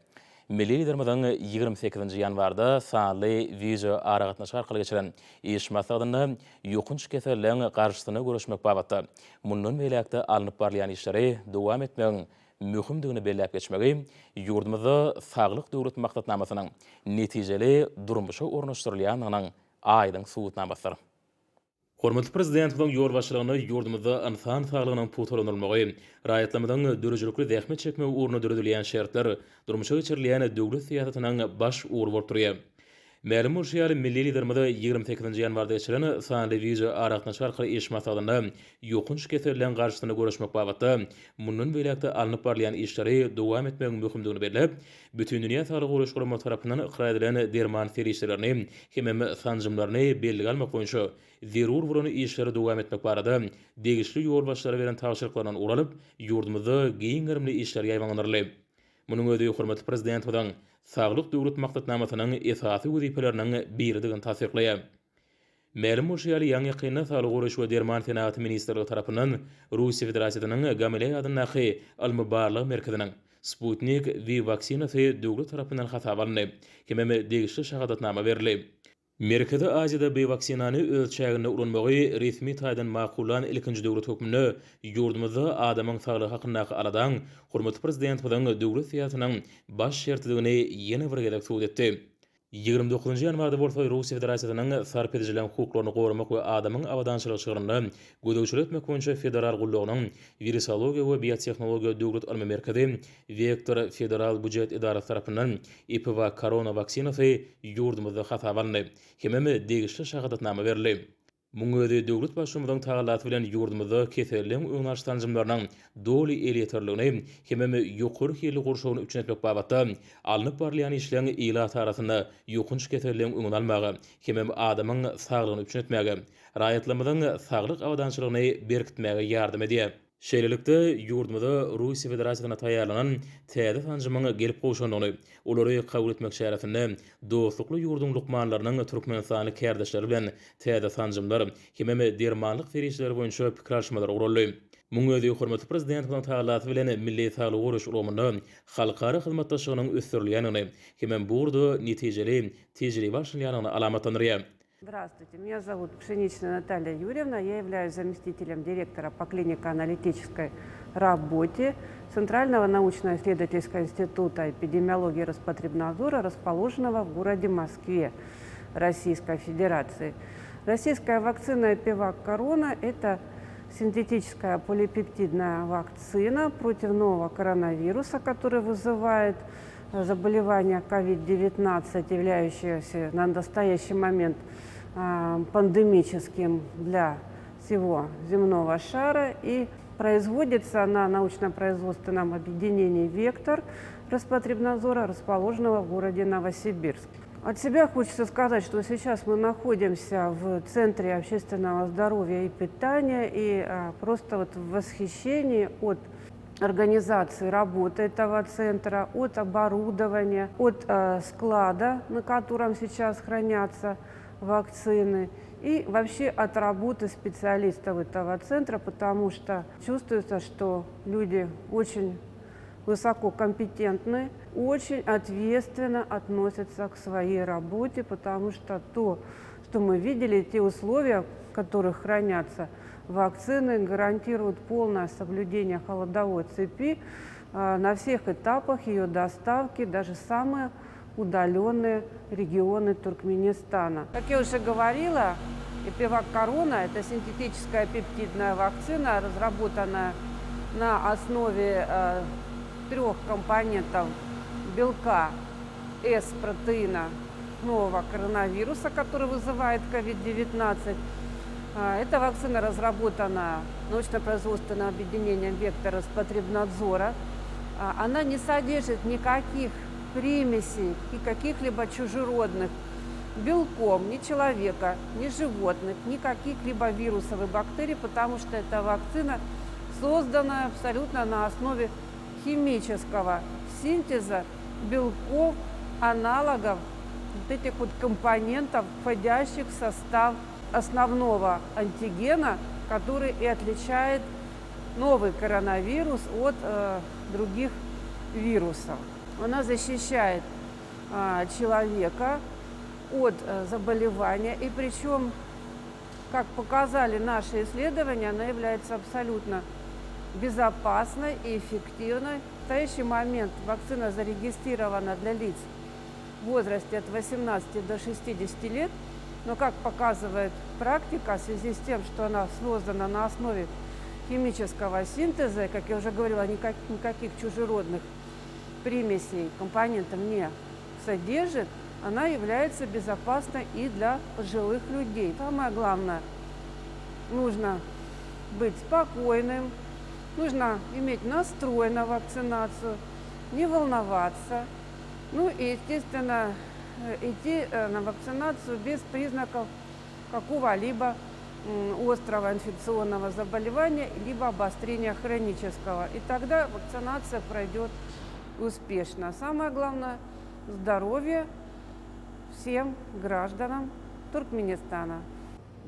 Milli Liderimiziň 28-nji ýanwarda sanly wideoaragatnaşyk arkaly geçiren iş maslahatynda ýokanç keselleriň garşysyna göreşmek babatda mundan beýläk-de alnyp barylýan işleri dowam etmegiň möhümdigini belläp geçmegi ýurdumyzda Saglyk Döwlet maksatnamasynyň netijeli durmuşa ornaşdyrylýandygynyň aýdyň subutnamasydyr. Hormatly Prezidentimiziň ýolbaşçylygynda ýurdumyzda ynsan saglygynyň pugtalandyrylmagy, raýatlarymyzyň döredijilikli zähmet çekmegi ugrunda döredilýän şertler durmuşa geçirilýän döwlet syýasatynyň baş ugry bolup durýar. Mälim bolşy ýaly, milli Liderimiz 28-nji ýanwarda geçiren sanly wideoaragatnaşyk arkaly iş maslahatynda ýokanç keselleriň garşysyna göreşmek babatda mundan beýläk-de alnyp barylýan işleri dowam etmegiň möhümdigini belläp, Bütindünýä Saglygy Goraýyş Guramasy tarapyndan ykrar edilen derman serişdelerini hemem sanjymlaryny bellige almak boýunça zerur bolan işleri dowam etmek barada degişli ýolbaşçylara beren tabşyryklaryndan ugur alyp, ýurdumyzda giň gerimli işler ýaýbaňlandyryldy. Munuň özi hormatly Prezidentimiziň Saglyk Döwlet maksatnamasynyň esasy wezipeleriniň biridigini tassyklaýar. Mälim bolşy ýaly, ýaňy-ýakynda Saglygy goraýyş we derman senagaty ministrligi tarapyndan Russiýa Federasiýasynyň Gamaleý adyndaky ylmy-barlag merkeziniň Sputnik V waksinasy döwlet tarapyndan hasaba alyndy hemem degişli şahadatnama berildi. Merkezi Aziýada bu waksinany öz çäginde ulanmagy resmi taýdan makullan ilkinji döwlet hökmünde ýurdumyzda adamyň saglygy hakyndaky aladaň hormatly Prezidentimiziň döwlet syýasatynyň baş şertidigini ýene bir gezek subut etdi. 29-njy ýanwarda bolsa Russiýa Federasiýasynyň Sarp edijileriň hukuklaryny goramak we adamyň abadançylygy çygrynda gözegçilik etmek boýunça federal gullugynyň Wirusologiýa we biotehnologiýa döwlet ylmy merkezi Wektor federal býujet edarasy tarapyndan EpiVacCorona waksinasy ýurdumyzda hasaba alyndy hemem degişli şahadatnama berildi. Munuň özi döwlet Baştutanynyň tagallasy bilen ýurdumyzda keselligiň öňüni alyş sanjymlarynyň doly elýeterliligini hemem ýokary hilli gurşawyny üpjün etmek babatda alnyp barylýan işleň ilat arasynda ýokanç keselligiň öňüni almaga hemem adamyň saglygyny üpjün etmäge, raýatlarymyzyň saglyk abadançylygyny berkitmäge ýardam edýär. Şeýlelikde, ýurdumyza Russiýa Federasiýasynda taýýarlanan täze sanjymyň gelip gowşandygyny, olary kabul etmek çäresinde dostlukly ýurduň lukmanlarynyň türkmenistanly kärdeşleri bilen täze sanjymlar hemem dermanlyk serişdeleri boýunça pikir alyşmalar guraldy. Munuň özi hormatly Prezidentimiziň tagallasy bilen milli saglygy goraýyş ulgamynda halkara hyzmatdaşlygynyň ösdürilýändigini hemem bu ugurda netijeli tejribe alşylýandygyny alamatlandyrýar. Здравствуйте, меня зовут Пшеничная Наталья Юрьевна, я являюсь заместителем директора по клинико-аналитической работе Центрального научно-исследовательского института эпидемиологии и Роспотребнадзора, расположенного в городе Москве Российской Федерации. Российская вакцина «Эпивак Корона» – это синтетическая полипептидная вакцина против нового коронавируса, который вызывает заболевание COVID-19, являющееся на настоящий момент пандемическим для всего земного шара. И производится на научно-производственном объединении «Вектор» Роспотребнадзора, расположенного в городе Новосибирск. От себя хочется сказать, что сейчас мы находимся в Центре общественного здоровья и питания и просто вот в восхищении от организации работы этого центра, от оборудования, от склада, на котором сейчас хранятся вакцины, и вообще от работы специалистов этого центра, потому что чувствуется, что люди очень высококомпетентны, очень ответственно относятся к своей работе, потому что то, что мы видели, те условия, в которых хранятся вакцины, гарантируют полное соблюдение холодовой цепи на всех этапах ее доставки, даже самые удаленные регионы Туркменистана. Как я уже говорила, Эпивак Корона – это синтетическая пептидная вакцина, разработанная на основе трех компонентов белка С-протеина нового коронавируса, который вызывает COVID-19. Эта вакцина разработана научно-производственным объединением «Вектор Роспотребнадзора». Она не содержит никаких примесей и каких-либо чужеродных белком ни человека, ни животных, ни каких-либо вирусов и бактерий, потому что эта вакцина создана абсолютно на основе химического синтеза белков, аналогов вот этих вот компонентов, входящих в состав основного антигена, который и отличает новый коронавирус от других вирусов. Она защищает человека от заболевания, и причем, как показали наши исследования, она является абсолютно безопасной и эффективной. В настоящий момент вакцина зарегистрирована для лиц в возрасте от 18 до 60 лет, но, как показывает практика, в связи с тем, что она создана на основе химического синтеза, как я уже говорила, никаких чужеродных примесей, компонентов не содержит, она является безопасной и для пожилых людей. Самое главное, нужно быть спокойным, нужно иметь настрой на вакцинацию, не волноваться, и, естественно, идти на вакцинацию без признаков какого-либо острого инфекционного заболевания, либо обострения хронического. И тогда вакцинация пройдет успешно. Самое главное – здоровье всем гражданам Туркменистана.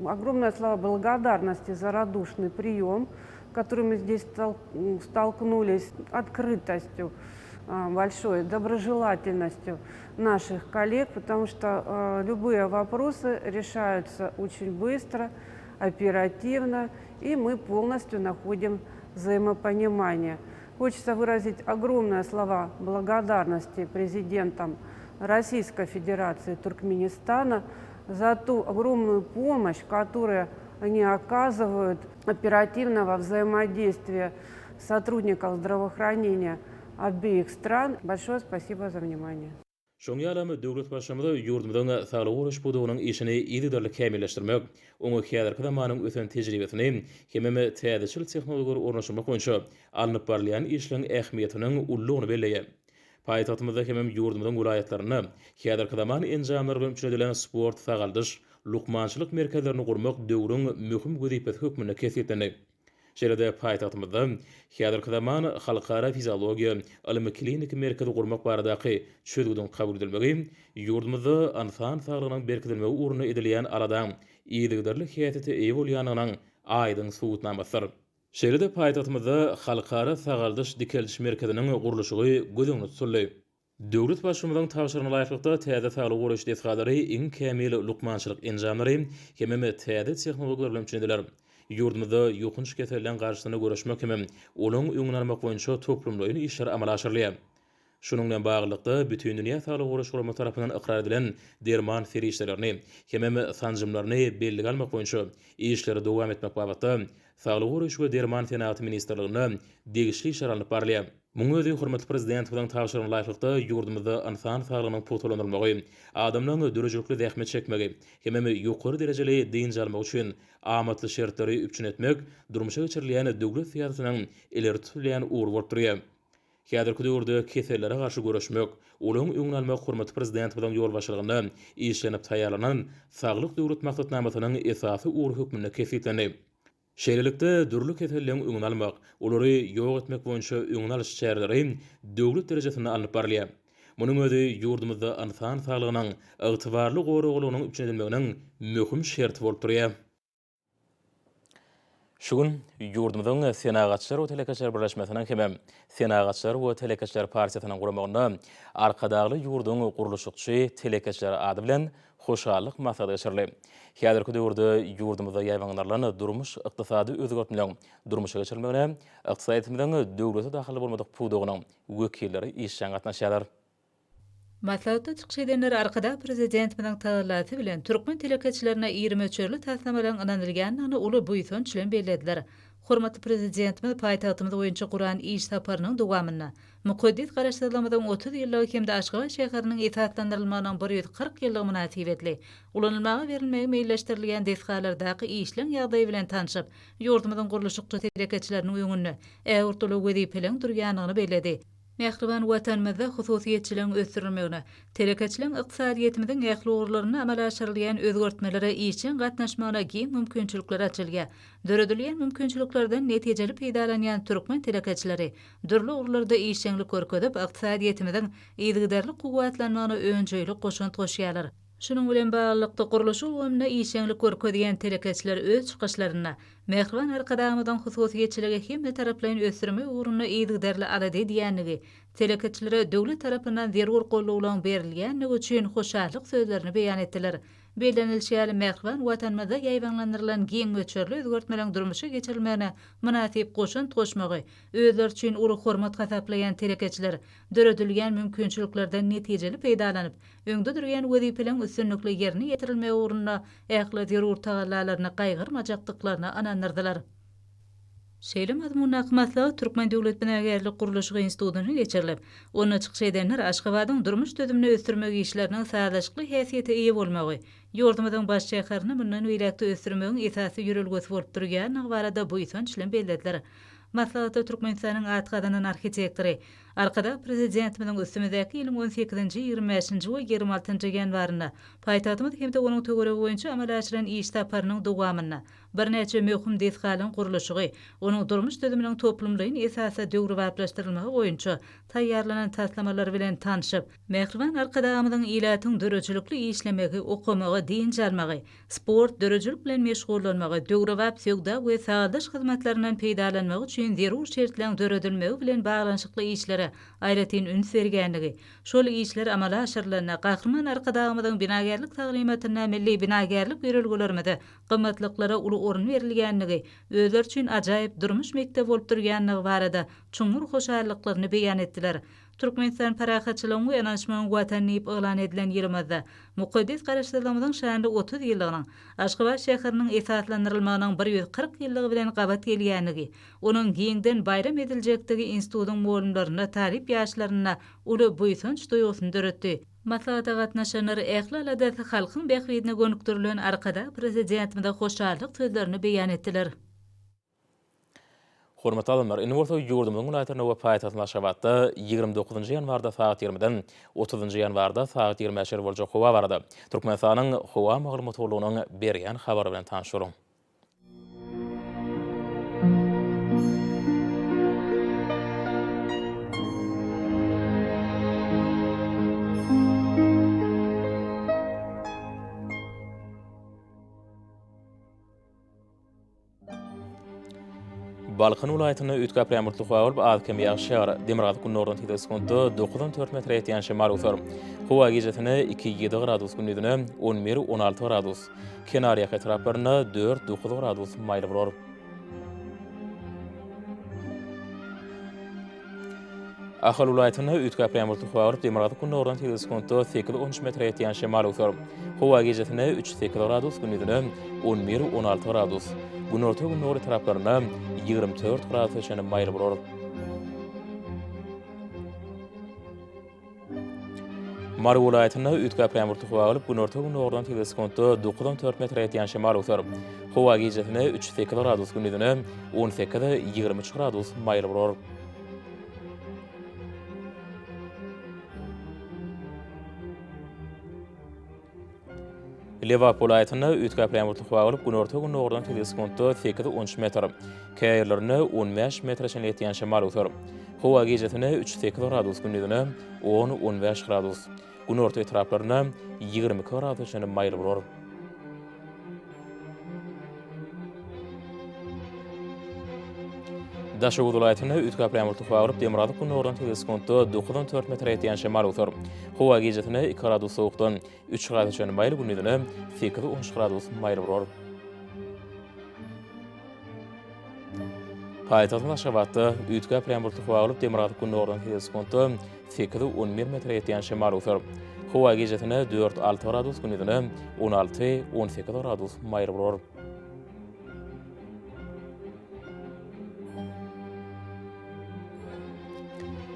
Огромное слово благодарности за радушный прием, который мы здесь столкнулись, открытостью, большой доброжелательностью наших коллег, потому что любые вопросы решаются очень быстро, оперативно, и мы полностью находим взаимопонимание. Хочется выразить огромные слова благодарности президентам Российской Федерации и Туркменистана за ту огромную помощь, которую они оказывают оперативного взаимодействия сотрудников здравоохранения обеих стран. Большое спасибо за внимание. Şoň ýalam döwlet başymyz ýurdumyzyň saglygy goraýyş pudagynyň işini yzygiderli kämilleşdirmek, oňa häzirki zamanyň ösen tejribesini hemem täzeçil tehnologiýalary ornaşdyrmak boýunça alnyp barylýan işleriň ähmiýetiniň uludygyny belleýär. Paýtagtymyzda hemem ýurdumyzyň welaýatlarynda häzirki zaman enjamlary bilen üpjün edilen sport, sagaldyş, lukmançylyk merkezlerini gurmak döwrüň möhüm wezipesi hökmünde kesgitlendi. Şeýle-de paýtagtymyzda häzirki zaman halkara fiziologiýa ylmy-kliniki merkezi gurmak baradaky çözgüdiň kabul edilmegi ýurdumyzda ynsan saglygynyň berkidilmegi ugrunda edilýän aladaň yzygiderli häsiýete eýe bolýandygynyň aýdyň subutnamasydyr. Şeýle-de paýtagtymyzda halkara sagaldyş-dikeldiş merkeziniň gurluşygy göz öňünde tutuldy. Döwlet Baştutanynyň tabşyrygyna laýyklykda, täze saglygy goraýyş desgalary iň kämil lukmançylyk enjamlary hemem täze tehnologiýalar bilen üpjün ediler. Ýurdumyzda ýokanç keselleriň garşysyna göreşmek hemem olaryň öňüni almak boýunça toplumlaýyn işler amala aşyrylýar. Şunuň bilen baglylykda, Bütindünýä Saglygy Goraýyş Guramasy tarapyndan ykrar edilen derman serişdelerini hemem sanjymlaryny bellige almak boýunça işleri dowam etmek babatda Saglygy goraýyş we derman senagaty ministrliginde degişli işler alnyp barylýar. Munuň özi hormatly Prezidentimiziň tabşyrygyna laýyklykda, ýurdumyzda ynsan saglygynyň pugtalandyrylmagy, adamlaryň döredijilikli zähmet çekmegi hemem ýokary derejeli dynç almagy üçin amatly şertleri üpjün etmek durmuşa geçirilýän döwlet syýasatynyň ileri tutulýan ugry bolup durýar. Häzirki döwürde kesellere garşy göreşmek, olaryň öňüni almak hormatly Prezidentimiziň ýolbaşçylygynda işlenip taýýarlanan Saglyk Döwlet maksatnamasynyň esasy ugry hökmünde kesgitlendi. Şeýlelikde, dürli keselleriň öňüni almak, olary ýok etmek boýunça öňüni alyş çäreleri döwlet derejesinde alnyp barylýar. Munuň özi ýurdumyzda ynsan saglygynyň ygtybarly goraglylygynyň üpjün edilmeginiň möhüm şerti bolup durýar. Şu gün ýurdumyzyň Senagatçylar we telekeçiler birleşmesiniň hem Senagatçylar we telekeçiler partiýasynyň guramagynda Arkadagly ýurduň gurluşykçy telekeçileri ady bilen hoşallyk maslahaty geçirildi. Häzirki döwürde ýurdumyzda ýaýbaňlandyrylan durmuş-ykdysady özgertmeleriň durmuşa geçirilmegine ykdysadyýetimiziň döwlete dahylly bolmadyk pudagynyň wekilleri işjeň gatnaşýarlar. Maslahatda çykyş edenler Arkadag Prezidentimiziň tagallasy bilen türkmen telekeçilerine iri möçberli taslamalaryň ynanylýandygyny uly buýsanç bilen bellediler. Hormatly Prezidentimiz paýtagtymyz boýunça guran iş saparynyň dowamynda mukaddes Garaşsyzlygymyzyň 30 ýyllygy hem-de Aşgabat şäheriniň esaslandyrylmagynyň 140 ýyllygy mynasybetli ulanylmaga berilmegi meýilleşdirilýän desgalardaky işleň ýagdaýy bilen tanşyp, ýurdumyzyň gurluşykçy telekeçileriniň öňünde ägirt uly wezipeleriň durýandygyny belledi. Mähriban Watanymyzda hususyýetçiligiň ösdürilmegine, telekeçiligiň ykdysadyýetimiziň ähli ugurlarynda amala aşyrylýan özgertmelere işjeň gatnaşmagyna giň mümkinçilikler açylýar. Döredilýän mümkinçiliklerden netijeli peýdalanýan türkmen telekeçileri dürli ugurlarda işjeňlik görkezip, ykdysadyýetimiziň yzygiderli kuwwatlanmagyna önjeýli goşant goşýarlar. Şunuň bilen baglylykda, gurluşyk ulgamynda işjeňlik görkezýän telekeçiler öz çykyşlarynda Mähriban Arkadagymyzyň hususyýetçiligi hemmetaraplaýyn ösdürmek ugrunda yzygiderli alada edýändigi, telekeçilere döwlet tarapyndan zerur gollawlaryň berilýändigi üçin hoşallyk sözlerini beýan etdiler. Bellenilişi ýaly, mähriban Watanymyzda ýaýbaňlandyrylan giň möçberli özgertmeleriň durmuşa geçirilmegine mynasyp goşant goşmagy özleri üçin uly hormat hasaplaýan telekeçiler döredilýän mümkinçiliklerden netijeli peýdalanyp, öňde durýan wezipeleriň üstünlikli ýerine ýetirilmegi ugrunda ähli zerur tagallalaryny gaýgyrmajakdyklaryna ynandyrdylar. Şeýle mazmundaky maslahat Türkmen döwlet binagärlik-gurluşyk institutynda geçirilip, onda çykyş edenler Aşgabadyň durmuş düzümini ösdürmek işleriniň sazlaşykly häsiýete eýe bolmagy, ýurdumyzyň baş şäherini mundan beýläk-de ösdürmegiň esasy ýörelgesi bolup durýandygy barada buýsanç bilen bellediler. Maslahatda Türkmenistanyň at gazanan arhitektory, Arkadag Prezidentimiziň üstümizdäki ýylyň on sekizinji, 25 nji we 26 njy ýanwarynda paýtagtymyz hem-de onuň töweregi boýunça amala aşyran iş saparynyň dowamynda birnäçe möhüm desgalaryň gurluşygy, onuň durmuş düzüminiň toplumlaýyn esasda döwrebaplaşdyrylmagy boýunça taýýarlanan taslamalar bilen tanşyp, Mähriban Arkadagymyzyň ilatyň döredijilikli işlemegi, okamagy, dynç almagy, sport, döredijilik bilen meşgullanmagy, döwrebap söwda we sagaldyş hyzmatlaryndan peýdalanmagy üçin zerur şertleriň döredilmegi bilen baglanyşykly işlere aýratyn üns berýändigi, şol işler amala aşyrylanda Gahryman Arkadagymyzyň binagärlik taglymatynda milli binagärlik ýörelgelerimize, gymmatlyklara uly orun berilýändigi, özleri üçin ajaýyp durmuş mekdebi bolup durýandygy barada çuňňur hoşallyklaryny beýan etdiler. Türkmenistan parahatçylygyň we ynanyşmagyň Watany diýip yglan edilen ýylymyzda mukaddes Garaşsyzlygymyzyň şanly 30 ýyllygynyň, Aşgabat şäheriniň esaslandyrylmagynyň 140 ýyllygy bilen gabat gelýändigi, onuň giňden baýram ediljekdigi institutyň mugallymlarynda, talyp ýaşlarynda uly buýsanç duýgusyny döretdi. Maslahata gatnaşanlar ähli aladasy halkyň bähbidine gönükdirilen Arkadag Prezidentimize hoşallyk sözlerini beýan etdiler. Hormatly alymlar, indi bolsa ýurdumyzyň welaýatlarynda we paýtagtymyz Aşgabatda 29 ýanwarda sagat 20-den 30 ýanwarda sagat 25 çenli boljak howa barada Türkmenistanyň Howa maglumat gullugynyň berýän habary bilen tanyş boluň. Balkan welaýatynda üýtgäp ýagmurtly howa bolup, az-kem ýagyş ýagar. Demirgazyk-gündogardan tizligi sekuntda 9-14 metre ýetýän şemal öwser. Howa gijesine 2-7 gradus, gündizine 11-16 gradus. Kenarýaka etraplarynda 4-9 gradus maýyl bolar. Ahal welaýatynda üýtgäp ýagmurtly howa bolup, demirgazyk-gündogardan tizligi sekuntda 8-13 metre ýetýän şemal öwser. Howa gijesine 3-8 gradus, gündizine 11-16 gradus. Günorta-gündogar etraplarynda 24 gradusa çenli maýyl bolar. Mary welaýatynda üýtgäp ýagmurtly howa bolup, günorta-gündogardan tizligi sekuntda 9-14 metre ýetýän şemal öwser. Howa gijesine 3-8 gradus, gündizine 18-23 gradus maýyl bolar. Lebap welaýatynda üýtgäp bulutly howa bolup, günorta-gündogardan tizligi sekuntda sekiz, on üç metr, käýerlerinde on bäş metre çenli ýetýän şemal öwser. Howa gijesine üç, sekiz gradus, gündizine on, on bäş gradus, günorta etraplarynda 22 gradusa çenli maýyl bolar. Daşoguz welaýatynda üýtgäp bulutly howa bolup, demirgazyk-gündogardan tizligi sekuntda dokuz, on dört metre ýetýän şemal öwser. Howa gijesine iki gradus sowukdan üç gradusa çenli maýyl, gündizine sekiz, on üç gradus maýyl bolar. Paýtagtymyz Aşgabatda üýtgäp bulutly howa bolup, demirgazyk-gündogardan tizligi sekuntda sekiz, on bir metre ýetýän şemal öwser. Howa gijesine dört, alty gradus, gündizine on alty, on sekiz gradus maýyl bolar.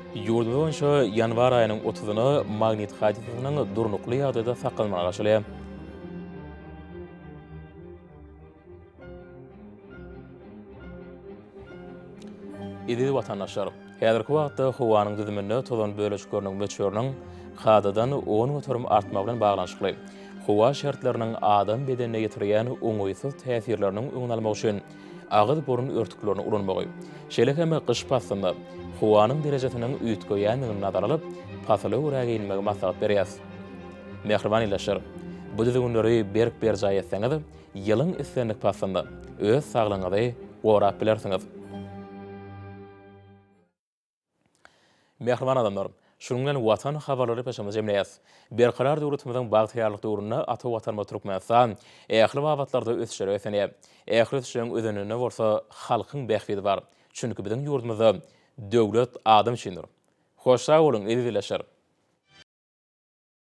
Ýurdumyz boýunça ýanwar aýynyň otuzyna magnit hadysasynyň durnukly ýagdaýda saklanmagy garaşylýar. Eziz watandaşlar! Häzirki wagtda howanyň düzüminde tozan bölejikleriniň möçberiniň kadadan 10% artmagy bilen baglanyşykly howa şertleriniň adam bedenine ýetirýän oňaýsyz täsirleriniň öňüni almak üçin agyz-burun örtüklerini ulanmagy, şeýle hem gyş paslynda howanyň derejesiniň üýtgeýändigini nazara alyp, pasyla görä geýinmegi maslahat berýäris. Mähriban ildeşler, bu düzgünleri berk berjaý etseňiz, ýylyň islendik paslynda öz saglygyňyzy gorap bilersiňiz. Mähriban adamlar, şunuň bilen Watan habarlary gepleşigimizi jemleýäris. Berkarar döwletimiziň bagtyýarlyk döwründe ata Watanymyz Türkmenistan ähli babatlarda ösüşlere beslenýär. Ähli ösüşleriň özeninde bolsa halkyň bähbidi bar. Çünki biziň ýurdumyzda Döwlet adam üçindir! Hoş sag boluň, eziz ildeşler!